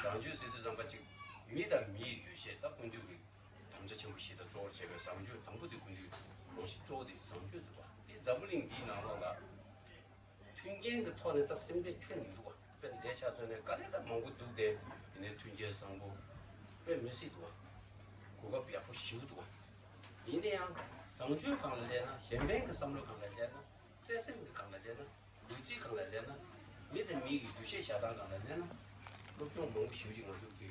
བཟང་སྤྱོད་ཟེར་དུས་ཙམ་པ་ཅིག་མི་དང་མི་ཡི་འདུ་ཤེས་ད་ཀུན་འདུས་ཀྱི་དམ་བཅའ་ཆེན་པོ་བཞི་དང་གཙོ་བོར་བྱས་པའི་བཟང་སྤྱོད་དང་པོ་དེ་ཀུན་འདུས་ཀྱི་ལོ་བཞི་གཙོ་བོ་དེ་བཟང་སྤྱོད་དེ་དང་དེ་ འཛམ་བུ་གླིང་འདིའི་ནང་ལོགས་ལ་མཐུན་རྐྱེན་གྱི་ཐོག་ནས་ད་སེམས་ཁྲལ་ཁྱོན་མི་འདུག་བ། དཔེ་འདས་ཆ་ཚོད་ནས་དཀའ་ལས་ད་མང་པོ་འདུག་སྟེ། ཡིན་ནའི་མཐུན་རྐྱེན་བཟང་པོ་དཔེ་མི་སྲིད་འདུག་བ། གོ་སྐབས་ཡག་པོ་ཞིག་འདུག་བ། ཡིན་ན་ཡང་བཟང་སྤྱོད་སྒང་ལ་བསླེབས་ན། གཞན་ཕན་གྱི་བསམ་བློ་སྒང་ལ་བསླེབས་ན། བརྩེ་སེམས་ཀྱི་སྒང་ལ་བསླེབས་ན། གུས་བརྩིའི་སྒང་ལ་བསླེབས་ན། མི་དང་མི་གི་འདུ་ཤེས་བཞག་སྟངས་སྒང་ལ་བསླེབས་ན། སློབ་སྦྱོང་མང་པོ་ཞེ་པོ་ཅིག་ང་ཚོ་གི་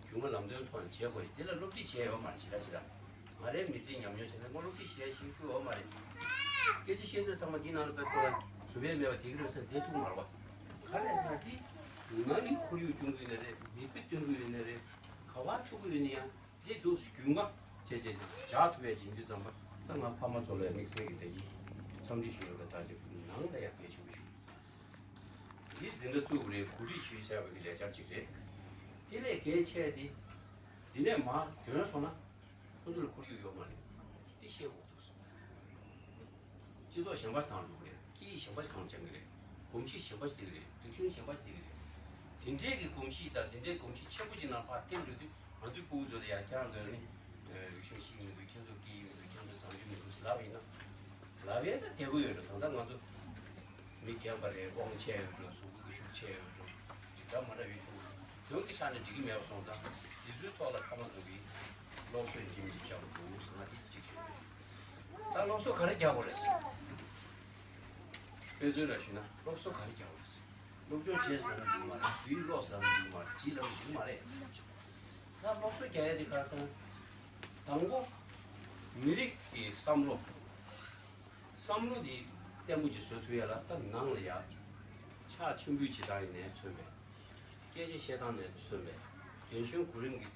རྒྱུས་མངའ་ལམ་སྟོན་ཐོག་ནས་བྱེད་དགོས་ཡིན། དེ་ལ་སློབ་ཁྲིད་བྱས་ཡོད་མ་རེད། ཞེ་དྲག་ཞེ་དྲག་ང་རའི་མི་ཚེའི་ཉམས་མྱོང་བྱས་ན་ང་སློབ་ཁྲིད་བྱས་ཤེས་ཤུགས་ཡོད་མ་རེད། སྐད་ཆ་བཤད་ཚད་ཚང་མ་འདི་ནང་ལ་བེད་སྤྱོད་བཟོ་བས་མེད་པ་དེ་གི་རེད་ཟེར་བསྡད་ཐུབ་མ་རེད་བ། ག་རེ་ཟེར་ན་དེ་ནང་གི་ཁོར་ཡུག་སྐྱོང་གི་ཡོད་ན་རེད། མིག་དཔེ་སྟོན་གི་ཡོད་ན་རེད། ག་བ་ཐུག་གི་ཡོད་ན་ཡང་། དེ་འདུག་རྒྱུས་མངའ་བྱས་བྱས་བྱ་ཐུབ་ཡ་ཅིག་ཡིན་དུས་ཙམ་པ། ད་ང་ཕ་མ་ཚོ་ལ་དམིགས་བསལ་གྱི་བདེ་སྐྱིད་འཚམས་འདྲི་ཞུ་ཡ་དང་སྦྲགས་བྱས། ནང་ལ་ཡ་གལ་ཆེན་པོ་ཞིག་འདུག་འདི་འཛིན་གྲྭ་བཙུགས་པ་རེད། གོ་སྒྲིག་ཞུས་བྱས་པ་གི་ལས་འཆར་ཅིག་རེད། དེ་ལས་གལ་ཆེ་དེ། འདི་ནས་མར་ཐོན་སོང་ན་ཁོ་ཚོ་ལ་ཁོར་ཡུག་ཡོད་མ་རེད། དེ་ཤེས་དགོས་འདུག་སྤྱི་ཚོགས་གཞན་པ་ཞིག་དང་འགྲོ་གི་རེད། སྐད་ཡིག་གཞན་པ་ཞིག་གང་སྦྱང་གི་རེད། གོམས་གཤིས་གཞན་པ་ཞིག་སླེབས་ཀྱི་རེད། རིག་གཞུང་གཞན་པ་ཞིག་སླེབས་ཀྱི་རེད། དེ་འདྲའི་གི་གོམས་གཤིས་དང་དེ་འདྲའི་གོམས་གཤིས་ཆེན་པོ་ཅིག་ནང་ཕར་ཐེབས་འགྲོ་དུས། ང་ཚོའི་ཕྲུ་གུ་ཚོ་ལ་ཡང་ཁྱེད་རང་ཚོ་ནི་རིག་གཞུང་ཤེས་ཀྱི་མི་འདུག་ཁྱེད་ཚོ་སྐད་ཡིག་མི་འདུག་ཁྱེད་ཚོ་བཟང་སྤྱོད་མི་འདུག་ཟེར་ལབ་པ་ཡིན་ན། ལབ་ཡས་ད་བདེ་པོ་ཡོད་འགྲོ། ད་ལྟ་ང་ཚོ་མི་རྒན་པ་རེད། དབང་ཆེ་ཡོད་འགྲོ། གཟུགས་པོ་གི་ཤུགས་ཆེ་ཡོད་འགྲོ། འདྲ་མ་འདྲ་ཡོད་ཆོག་དོན་གྱི་ཆ་ནས་འགྲིག་གི་མེད་པ་སོང་ཙང་། དེ་ཚོའི་ཐོག་ལ་ཕ་མ་ཚོ་གིས་སློབ་གསོ་ཡིན་གཅིག་མིན་གཅིག་རྒྱག་དགོས་ཟེར་ན་དེ་གཅིག་ཞུ། ད་སློབ་གསོ་ག་རེ་རྒྱག་དགོས་རེད་ཟེར། དཔེ་མཚོན་ལ་ཞུས་ན་སློབ་གསོ་ག་རེ་རྒྱག་དགོས་རེད་ཟེར། སློབ་སྦྱོང་བྱས་ཟེར་ན་འགྲིག་མ་རེད། བོད་ཡིག་ཀློག་ཟེར་ན་འགྲིག་མ་རེད། བྲིས་ལབ་ན་འགྲིག་མ་རེད། ད་སློབ་གསོ་རྒྱག་ཡ་དེ་ག་རེ་ཟེར་ན། དང་པོ་མི་རིགས་ཀྱི་བསམ་བློ། བསམ་བློ་འདི་བརྟན་པོ་ཅིག་བཟོ་ཐུབ་ཡ་ལ་ད་ནང་ལ་ཡ་ཕྱག་མཆོད་འབུལ་བྱེད་སྟངས་ནས་མཚོན་པའི། སྐད་ཆ་བཤད་སྟངས་ནས་མཚོན་པའི། རྒན་གཞོན་གོ་རིམ་གྱི་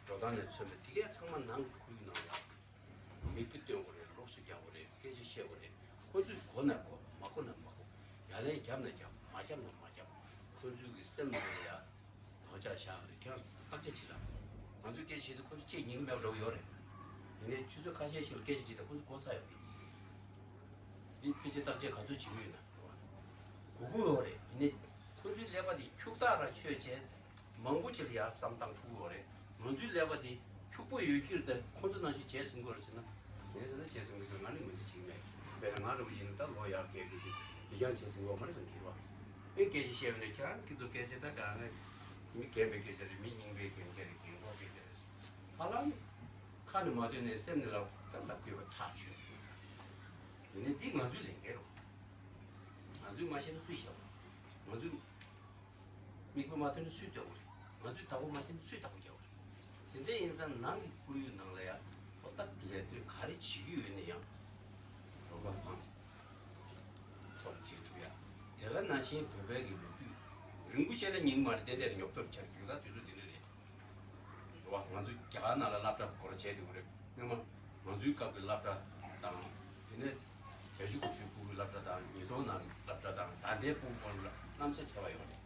འགྲོ་སྟངས་ནས་མཚོན་པའི། དེ་གས་ཚང་མ་ནང་གི་ཁོར་ཡུག་ནང་ལ་ཡ་མིག་དཔེ་སྟོན་དགོས་རེད། སློབ་གསོ་རྒྱག་དགོས་རེད། སྐད་ཆ་བཤད་དགོས་རེད། ཁོ་ཚོས་གོ་ན་གོ། མ་གོ་ན་མ་གོ། ཡ་ལན་རྒྱབ་ན་རྒྱབ། མ་རྒྱབ་ན་མ་རྒྱབ། ཁོ་ཚོའི་གི་སེམས་ནང་ལ་ཡ། བག་ཆགས་བཞག་རེད། ཁྱེད་རང་བརྟག་དཔྱད་བྱེད་ལ། ང་ཚོས་སྐད་ཆ་བཤད་དུས་ཁོ་ཚོ་ལྕེ་ཉིང་མེད་པ་འདྲ་པོ་ཡོད་རེད། ཡིན་ནའི་ཆུ་ཚོད་ཁ་ཤས་ཤིག་ལ་སྐད་ཆ་བྱེད་དུས་ཁོ་ཚོ་གོ་ཚར་ཡོད་རེད། འདི་ཕལ་ཆེར་བརྟག་དཔྱད་ག་ཚོད་བྱེད་ཀྱི་ཡོད་ན། གོ་གི་ཡོད་རེད། ཡིན་ནའི་ཁོ་ཚོའི་ཀླད་པ་དེ་འཁྱུག་ཐག་ར་ཆོད་བྱས། མང་པོ་ཅིག་ལ་ཡ་བསམ་བཏང་ཐུབ་ཀྱི་ཡོད་རེད། ང་ཚོའི་ཀླད་པ་དེ་འཁྱུག་པོ་ཡོད་ཀྱི་རེད། ད་ཁོ་ཚོ་ནང་བཞིན་བྱས་ཟིན་གྱི་ཡོད་རེད་ཟེར་ན། ངས་ཟེར་ན་བྱས་ཟིན་གྱི་རེད། ང་ནི་ང་ཚོ་བྱེད་ཀྱི་མེད། དཔེར་ན་ང་འདྲ་པོ་ཡིན་ན་ད་ལོ་ཡར་རྒས་ཀྱི་འདུག་ཡིན་ཀྱང་བྱས་ཟིན་གྱི་ཡོད་མ་རེད་ཟེར་གྱི་རེད་བ། ཨེ་སྐད་ཆ་བཤད་པ་ནས་ཁྱེད་རང་སྐད་ཆ་སྐད་ཆ་ད་ག་ནས་མི་རྒན་པའི་སྐད་ཆ་རེད། མི་རྙིང་པའི་རྒན་ཆ་རེད། རྒན་འཁོགས་སྐད་ཆ་རེད། ཧ་ལམ་ཁ་ནས་མ་ཐོན་ནས་སེམས་ནས་ལབ་ད་ལབ་དགོས་པ་ཐག་ཆོད། ཡིན་ནའི་འདི་ང་ཚོའི་ལས་འགན་རེད། ང་ཚོས་མ་ཤེས་ན་སུས་ཤེས་པ། ང་ཚོས་མིག་དཔེ་མ་ཐོན་ན་སུས་སྟོན་དགོས་རེད། ང་ཚོས་བདག་པོ་མ་བརྒྱབ་ན་སུས་བདག་པོ་རྒྱག་དགོས་རེད། དེ་འདྲ་ཡིན་ཙང་ནང་གི་ཁོར་ཡུག་ནང་ལ་ཡ་ཨོ་ད་ལས་དོན་ག་རེ་བྱེད་ཀྱི་ཡོད་ན་ཡང་རོགས་པ་དང་ཐོག་བྱེད་ཐུབ་ཡ། དེ་ག་ནང་བཞིན་བོད་པའི་གི་ལོ་རྒྱུས་རིང་པོ་བཤད་ན་སྙིང་མ་རེད། ཏན་ཏན་ཉོབ་ཐོབ་ཆགས། དེང་སང་དུས་ཚོད་འདི་འདྲ་རེད། རེད་བ། ང་ཚོ་རྒྱ་གར་ནང་ལ་སློབ་གྲྭ་སྐོར་བྱས་འདུག་རེད། སྔོན་མ་ང་ཚོའི་སྐབས་ཀྱི་སློབ་གྲྭ་དང་། དེ་ནས་བྱ་ཞུ་གོ་ཞུ་ཕྲུ་གུའི་སློབ་གྲྭ་དང་། ཉིས་སྟོང་ནང་གི་སློབ་གྲྭ་དང་། ད་ལྟའི་ཕྲུ་གུ་བར་ལ་གནམ་ས་ཁྱད་པར་ཡོད་རེད།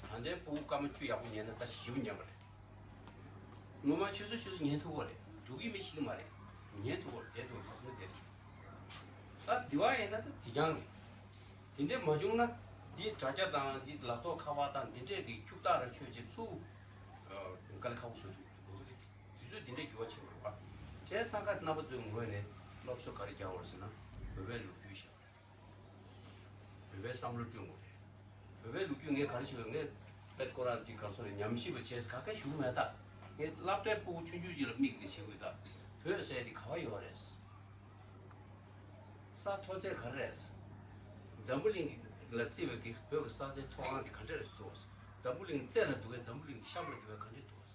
ད་ལྟའི་ཕྲུ་གུ་སྐར་མ་བཅུ་ཡག་པོ་ཉན་ན་ད་ཞེ་པོ་ཉན་པ་རེད། སྔོན་མ་ཆུ་ཚོད་ཆུ་ཚོད་ཉན་ཐུབ་ཀྱི་རེད། འགྲོ་གི་མི་ཤེས་ཀྱི་མ་རེད། ཉན་ཐུབ་ཀྱི་རེད། བསྡད་ཐུབ་ཀྱི་རེད། ཁ་སང་བསྡད་ཐུབ། ད་དེ་བ་ཡིན་ན་ད་དེ་རྐྱང་རེད། དེ་འདྲས་མ་བྱུང་ན་འདི་དྲ་རྒྱ་དང་འདི་ལག་ཐོག་ཁ་པར་དང་འདི་འདྲས་ཀྱི་འཁྱུག་ཐག་ར་ཆོད་བྱས་ཚུར་དཀའ་ལས་ཁག་པོ་བཟོ་ཐུབ་རེད། ཁོང་ཚོ་གི་དུས་ཚོད་འདི་འདྲས་འགྱུར་བ་ཕྱིན་པ་རེད་བ། བྱས་ཙང་ཁ་རྣམ་པ་ཚོའི་ངོས་ནས་སློབ་གསོ་ག་རེ་རྒྱག་དགོས་རེད་ཟེར་ན། བོད་པའི་ལོ་རྒྱུས་བཤད་དགོས་རེད། བོད་པའི་བསམ་བློ་བསྐྲུན་དགོས་རེད། བོད་པའི་ལོ་རྒྱུས་ངས་ག་རེ་ཞུ་དགོས། ངས་དཔེ་ཁོ་རང་འདི་ག་ཚོད་རེད། ཉམས་ཞིབ་པ་བྱས་ག་གེ་ཞུ་གི་མེད་ད། ངས་སློབ་གྲྭའི་ཕྲུ་གུ་ཆུང་ཆུང་ཅིག་ལ་དམིགས་ཏེ་བྱེད་དགོས་ད། བོད་ཟེར་དེ་ག་བ་ཡོད་རེད། ས་མཐོ་ཚད་ག་རེ་རེད། འཛམ་བུ་གླིང་ལ་བརྩི་བའི་གི་བོད་ཀྱི་ས་ཆའི་མཐོ་སྒང་དེ་ག་འདྲ་རེད་འདུག་འཛམ་བུ་གླིང་རྩེ་ལ་འདུག་གས། འཛམ་བུ་གླིང་གཤམ་ལ་འདུག་གས། ག་འདྲ་འདུག་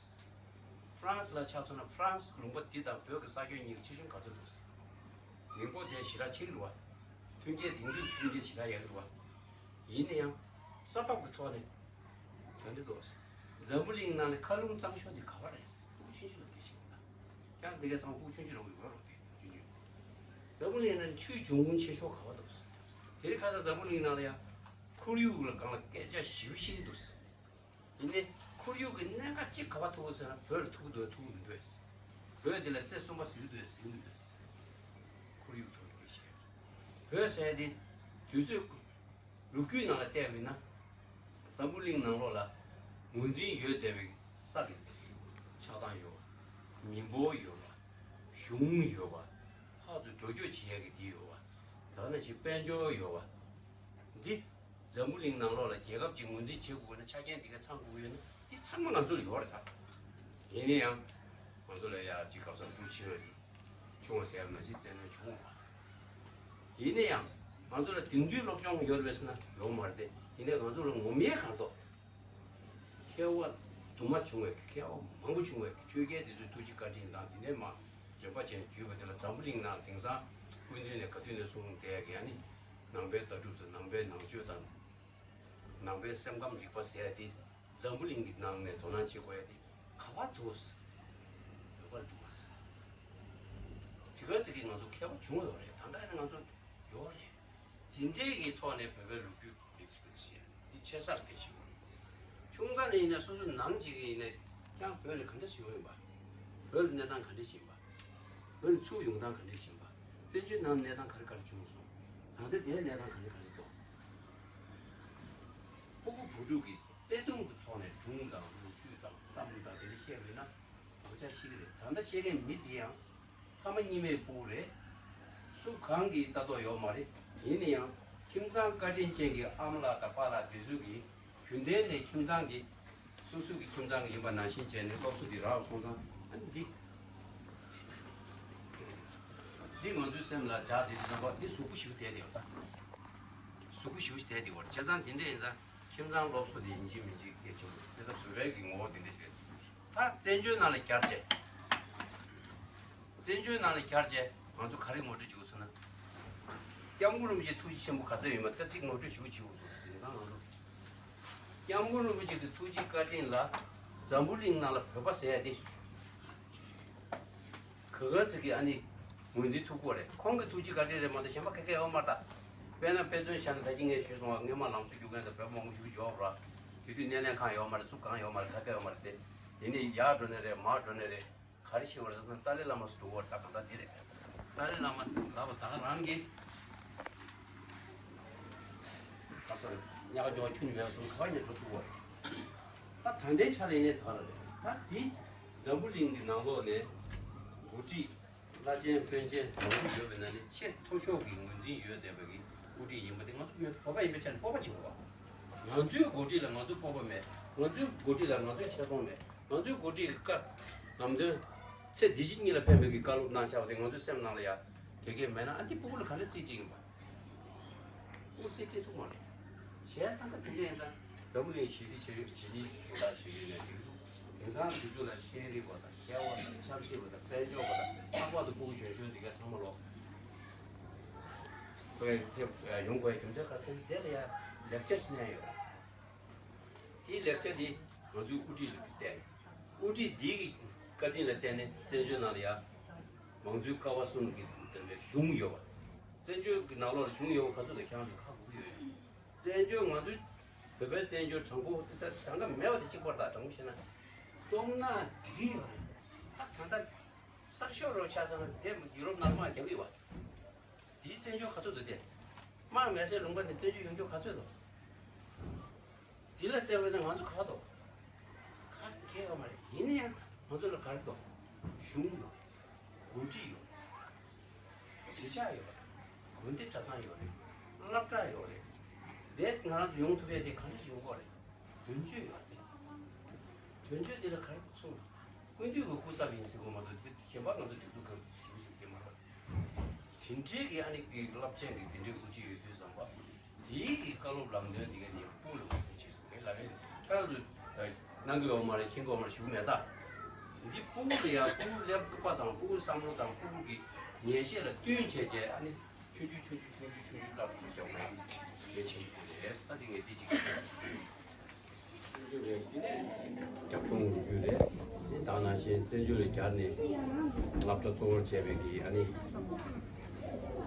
ཧྥ་རན་སི་ལ་ཆ་མཚོན་ན། ཧྥ་རན་སི་ལུང་པ་འདི་དང་བོད་ཀྱི་ས་ཁྱོན་གཉིས་ཀྱི་ཁྱད་ཆོས་ག་ཚོད་འདུག་མི་འབོར་དེ་ཞེ་དྲག་ཆེ་གི་རེད་བ། མཐུན་རྐྱེན་དེང་དུས་མཐུན་རྐྱེན་ཞེ་དྲག་ཡག་གི་རེད་བ། ཡིན་ན་ཡང་ས་བབ་ཀྱི་ཐོག་ནས་ག་འདྲ་འདུག་འཛམ་བུ་གླིང་ནང་ནས་མཁའ་རླུང་གཙང་ཤོས་དེ་ག་བ་རེད། ཕྲུ་གུ་ཆུང་ཆུང་ལ་སྐད་ཆ་ཡིན་ད། ཀྱང་དེ་གའི་ཚང་མ་ཕྲུ་གུ་ཆུང་ཆུང་རེད་བ། ཡོད་རོགས་དེ་ཆུང་ཆུང་། འཛམ་བུ་གླིང་ནང་ནས་ཆུའི་འབྱུང་ཁུངས་ཆེ་ཤོས་ག་བ་འདུག་དེ་རིང་ཁ་སང་འཛམ་བུ་གླིང་ནང་ལ་ཡང་ཁོར་ཡུག་ལ་སྒང་ལ་སྐད་ཆ་ཞེ་པོ་བཤད་ཀྱི་འདུག་ཡིན་ནའི་ཁོར་ཡུག་གི་གནད་འགག་གཅིག་ག་པར་ཐུག་ཟེར་ན། བོད་ལ་ཐུག་འདུག་ཐུག་མི་འདུག་བོད་འདི་ལ་རྩེ་གསུམ་པ་ཟེར་གྱི་འདུག་ཟེར་གྱི་མི་འདུག་ཁོར་ཡུག་ཐོག་ནས་བཤད། བོད་ཟེར་དེ་དུས་ཚོད་ལོ་རྒྱུས་ནང་ལ་བལྟས་པ་ཡིན་ན། འཛམ་བུ་གླིང་ནང་ལོགས་ལ་ངོས་འཛིན་ཡོད་བསྡད་པའི་ས་གི་ཆགས་སྟངས་ཡོད་པ། མི་འབོར་ཡོད་པ། གཞུང་ཡོད་པ། ཕར་ཚུར་འགྲོ་སྐྱོད་བྱེད་ཡག་གི་དེ་ཡོད་པ། ད་ནང་བཞིན་དཔལ་འབྱོར་ཡོད་པ། འདི་འཛམ་བུ་གླིང་ནང་ལོགས་ལ་རྒྱལ་ཁབ་ཅིག་ངོས་འཛིན་བྱེད་དགོས་ན་ཆ་རྐྱེན་འདི་ག་ཚང་དགོས་ཡོད་ན་འདི་ཚང་མ་ང་ཚོ་ལ་ཡོད་རེད་ད། ཡིན་ན་ཡང་ང་ཚོ་ལ་ཡ་གཅིག་སྐབས་སུ་འབུ་ཆེ་བ་ཆུང་བ་ཟེར་བ་ནང་བཞིན་བཙན་གནོན་བྱུང་བ། ཡིན་ན་ཡང་ང་ཚོ་ལ་དེང་དུས་སློབ་སྦྱོང་ཡོད་རེད་པས་ཟེར་ན་ཡོད་མ་རེད་དེ། ཡིན་ནའི་ང་ཚོ་ལ་ངོམ་ཡས་གང་ཐོག་མཁས་པ་དུ་མ་བྱུང་བའི་མཁས་པ་མང་པོ་བྱུང་བའི་ཆོས་རྒྱལ་དེ་ཚོའི་ཐུགས་རྗེ་བཀའ་དྲིན་དང་དེ་ནས་མ་འཇོན་པ་ཅན་བརྒྱུད་པ་དེ་ལ་འཛམ་བུ་གླིང་ནང་དེང་སང་སྐུ་མདུན་ནས་ག་དུས་ནས་གསུངས་བསྡད་ཀྱི་ཡ་ནི་ནང་པའི་ལྟ་གྲུབ་དང་ནང་པའི་ནང་ཆོས་དང་ནང་པའི་སེམས་ཁམས་རིག་པ་ཟེར་ཡ་དེ་འཛམ་བུ་གླིང་གི་ནང་ནས་དོ་སྣང་བྱེད་དགོས་ཡ་དེ་ག་པར་འདུག་བོད་པར་འདུག་ག་དེ་ག་ཚོད་ཀྱིས་ང་ཚོ་མཁས་པ་བྱུང་ཡོད་རེད། ད་ལྟ་ཡང་ང་ཚོ་ཡོད་རེད། དེ་འདྲའི་གི་ཐོག་ནས་བོད་པའི་ལོ་རྒྱུས་ལེགས་སྤེལ་བྱས་འདི་ཆེ་སར་སྐད་ཆེ་བོ་རེད། ཆུང་ཙག་ནས་ཡིན་ན་སོ་སོ་ནང་གཅིག་གི་ཡིན་ན་ཀྱང་བོད་ནས་ག་འདྲ་ཞིག་ཡོང་ཡིན་པ། བོད་ལ་གནས་སྟངས་ག་འདྲ་ཞིག་ཡིན་པ། བོད་ནས་ཚུར་ཡོང་སྟངས་ག་འདྲ་ཞིག་ཡིན་པ། བཙན་བྱོལ་ནང་གནས་སྟངས་ག་རེ་ག་རེ་བྱུང་སོང་། ད་ལྟ་དེའི་གནས་སྟངས་ག་འདྲ་ག་རེ་འདུག་ཕྲུ་གུ་བུ་ཕྲུག་གི་བརྩེ་དུང་གི་ཐོག་ནས་སྒྲུང་དང་ལོ་རྒྱུས་དང་གཏམ་དང་དེ་འདྲ་བཤད་དགོས་ན་མང་ཆ་ཤེས་ཀྱི་རེད། ད་ལྟ་བཤད་མཁན་མི་དེ་ཡང་ཕ་མ་གཉིས་མེད་ཕྲུ་གུ་རེད། སུ་གང་གིས་ལྟ་རྟོག་ཡོད་མ་རེད། ཡིན་ན་ཡང་ཁྱིམ་ཚང་བཀའ་དྲིན་ཅན་གྱི་ཨ་མ་ལགས་དང་པཱ་ལགས་དེ་ཚོ་གིས་རྒྱུན་ལྡན་ནས་ཁྱིམ་ཚང་གི་སོ་སོ་གི་ཁྱིམ་ཚང་གི་ཡིན་པ་ནང་བཞིན་བྱས་ནས་སློབ་གསོ་འདི་རག་སོང་ཙང་ཨ་ནི་འདི་འདི་ང་ཚོའི་སེམས་ལ་འཇགས་བསྡད་དུས་ཙམ་པ་འདི་གཟུགས་པོ་ཞིག་བསྡད་དེ་ཡོད་ད། གཟུགས་པོ་ཞིག་བསྡད་དེ་ཡོད་བྱས་ཙང་འདི་འདྲ་ཡིན་ཙང་ཁྱིམ་ཚང་སློབ་གསོ་འདི་ཡིན་གཅིག་མིན་གཅིག་གལ་ཆེན་པོ་རེད། བྱས་ཙང་བཟོད་པའི་གི་ངོ་བོ་འདི་འདྲ་ཞིག་རེད། ད་བཙན་བྱོལ་ནང་ལ་གྱར་བྱས། བཙན་བྱོལ་ནང་ལ་གྱར་བྱས་ང་ཚོ་ག་རེ་ངོ་སྤྲོད་བྱེད་དགོས་ཟེར་ན། སྐྱབས་མགོན་རིན་པོ་ཆེ་ཐུགས་རྗེ་ཆེན་པོ་ག་ཚོད་ཡོད་མེད་ད་ཅིག་ངོ་སྤྲོད་ཞུ་བྱེད་དགོས་འདུག་དེང་སང་ང་ཚོ་སྐྱབས་མགོན་རིན་པོ་ཆེ་གི་ཐུགས་རྗེ་བཀའ་དྲིན་ལ་འཛམ་བུ་གླིང་ནང་ལ་བོད་པ་ཟེར་ཡ་དེ་ག་ག་ཚོད་ཀྱི་ཨ་ནི་ངོས་འཛིན་ཐུབ་ཀྱི་རེད། ཁོང་གི་ཐུགས་རྗེ་བཀའ་དྲིན་རེད་མ་གཏོགས་གཞན་པ་ག་ག་ཡོད་མ་རེད་ད། དཔེར་ན་དཔེ་མཚོན་བཞག་ན་ད་གིན་ངས་ཞུས་སོང་བ། སྔོན་མ་ལམ་བཟོ་རྒྱུ་མཁན་དང་བོད་པ་མང་པོ་ཞིག་འབྱོར་བ་ར། དེ་དུས་སྣེ་ལེན་ཁང་ཡོད་མ་རེད། སུ་གང་ཡོད་མ་རེད། ག་ག་ཡོད་མ་རེད་དེ། དེ་ནས་ཡར་འགྲོ་ནི་རེད། མར་འགྲོ་ནི་རེད། ག་རེ་བྱེད་པ་རེད་ཟེར་ན་ཏཱ་ལའི་བླ་མ་སུ་འགྲོ་བར་ད་གང་ལྟར་འདི་རེད། ཏཱ་ལའི་བླ་མ་ལབ་པ་ད་ག་རང་གིས་ད་སོ་རེད། ཉག་ག་ཉོག་ཁྱོན་ནས་མེད་པ་སོང་ག་བ་ཉག་འགྲོ་ཐུབ་བ་རེད། ད་ད་ལྟའི་ཆ་ལ་ཡིན་ནའི་ད་ག་རང་རེད། ད་འདི་འཛམ་བུ་གླིང་གི་ནང་ལོགས་ནས་འགོ་ཁྲིད་བླ་ཆེན་དཔོན་ཆེན་མང་པོ་ཡོད་པའི་ནང་ནས་ཆེས་མཐོ་ཤོས་ཀྱི་ངོས་འཛིན་ཡོད་བསྡད་པའི་གི་དབུ་ཁྲིད་ཡིན་པ་དེ་ང་ཚོ་མི་བོད་པ་ཡིན་པའི་ཆ་ནས་སྤོབས་པ་བྱེད་དགོས་པ། ང་ཚོའི་འགོ་ཁྲིད་ལ་ང་ཚོའི་སྤོབས་པ་མེད། ང་ཚོའི་འགོ་ཁྲིད་ལ་ང་ཚོའི་ཆེ་མཐོང་མེད། ང་ཚོའི་འགོ་ཁྲིད་ཀྱི་བཀའ་ལམ་སྟོན་ཚེ་འདི་ཕྱི་གཉིས་ལ་ཕན་པའི་གི་བཀའ་སློབ་གནང་བཞག་པ་དེ་ང་ཚོའི་སེམས་ནང་ལ་ཡ་དགེ་རྒན་མེད་ན་ཨ་འདི་ཕྲུ་གུ་ལ་ག་འདྲ་རྩིས་སྤྲད་ཡིན་པ། ཕྲུ་གུ་རྩིས་སྤྲད་ཐུབ་མ་རེད། བྱས་ཙང་ཀ་དེ་འདྲ་ཡིན་ཙང་འཛམ་བུ་གླིང་ཞི་བདེ་ཆེ་ཞི་བདེ་ཞུ་དག་བྱེད་ཀྱི་ཡོད་ནས་དེང་སང་དུས་ཚོད་ལ་ཤེས་རིག་པ་དང་མཁས་པ་དང་ཆབ་སྲིད་པ་དང་དཔལ་འབྱོར་པ་དང་ལྷག་པར་དུ་ཕྲུ་གུ་གཞོན་གཞོན་འདི་ག་ཚང་མ་ལོག་ཁོས་ཕེབས་ཡོང་དགོས་རྒྱུ་མཚན་ག་རེ་ཟེར་ན་དེ་ལ་ཡ་ལེགས་ཆ་ཞིག་གནང་ཡོད། དེའི་ལེགས་ཆ་དེ་ང་ཚོའི་དབུ་ཁྲིད་ལ་བརྟེན། དབུ་ཁྲིད་འདིའི་བཀའ་དྲིན་ལ་བརྟེན་ནས་བཙན་བྱོལ་ནང་ལ་ཡ་མང་གཙོའི་ཀ་བ་གསུམ་གྱི་དེ་འདྲའི་གཞུང་ཡོད་པ། བཙན་བྱོལ་གྱི་ནང་ལོགས་ལ་གཞུང་ཡོད་པ་ག་ཚོད་དང་ཁྱེད་རང་ཚོས་ཧ་གོ་གི་ཡོད། བཙན་བྱོལ་ང་ཚོའི་བོད་པའི་བཙན་བྱོལ་དྲང་པོ་དེ་ད་གྲངས་ཀ་མེད་པ་དེ་གཅིག་པར་དང་དྲང་པོ་བཤད་ན་སྟོང་ནག་འདི་གི་ཡོད་རེད། ད་ད་ལྟ་གསར་ཤོག་རོ་ཆགས་ཚར་ན་དེ་ཡུ་རོབ་ནང་མར་རྒྱག་གི་ཡོད་པ། དེའི་བཙན་བྱོལ་ག་ཚོད་འདུག་སྟེ། དམག་མེད་སའི་ལུང་པ་ནས་བཙན་བྱོལ་ཡོང་རྒྱུ་ག་ཚོད་འདུག་འདི་ལ་བལྟས་པ་ན་ང་ཚོ་ག་འདུག་ག་གེ་ཡོད་མ་རེད། ཡིན་ན་ཡང་ང་ཚོ་ལ་ག་རེ་འདུག་གཞུང་ཡོད་རེད། འགོ་ཁྲིད་ཡོད་རེད། གཞིས་ཆགས་ཡོད་རེད། དགོན་སྡེ་གྲྭ་ཚང་ཡོད་རེད། སློབ་གྲྭ་ཡོད་རེད། དེ་ང་རང་ཚོ་ཡོང་ཐུབ་ཡས་དེ་ག་འདྲ་ཞིག་ཡོང་གི་རེད། དོན་གཅོད་ཡོད་རེད། དོན་གཅོད་དེ་ལ་ག་རེ་གསུངས། སྐུ་མདུན་གྱི་སྐུ་ཚབ་ཡིན་ཟེར་དགོས་མ་གཏོགས་གཞན་པ་ང་ཚོ་སྒྲིག་འཛུགས་གང་ཞིག་ཞིག་དེ་མ་རེད། དེ་འདྲའི་གི་ཨ་ནི་གི་རླབས་ཆེན་གི་དེ་འདྲའི་དབུ་ཁྲིད་ཡོད་དུས་ཙམ་པ། དེའི་གི་བཀའ་སློབ་ལམ་སྟོན་དེ་ག་ནི་ཕྲུ་གུ་ལ་ངོ་སྤྲོད་བྱེད་ཟེར་གི་ལབ་ཡིན། ཁྱེད་རང་ཚོ་གནང་གི་ཡོད་མ་རེད། མཁྱེན་གི་ཡོད་མ་རེད་ཞུ་གི་མེད་ད། འདི་ཕྲུ་གུ་ལ་ཡང་ཕྲུ་གུ་ཀླད་པ་དང་ཕྲུ་གུ་བསམ་བློ་དང་ཕྲུ་གུ་གི་ངེས་ཤེས་ལ་བསྟུན་བྱས་བྱས་ཨ་ནི་ཆུང་ཆུང་ཆུང་ཆུང་ཆུང་ཆུང་ཆུང་ཆུང་སློབ་གསོ་རྒྱག་དགོས་ཡ་དེ་གལ་ཆེན་པོ་རེད། ད་དེ་ངས་དེ་གཅིག་རྒྱབ་ལྗོངས་ལོ་རྒྱུས་རེད། དེ་དང་ནང་བཞིན་བཙན་བྱོལ་ལ་གྱར་ནས་སློབ་གྲྭ་གཙོ་བོར་བྱས་པའི་གི་ཨ་ནི་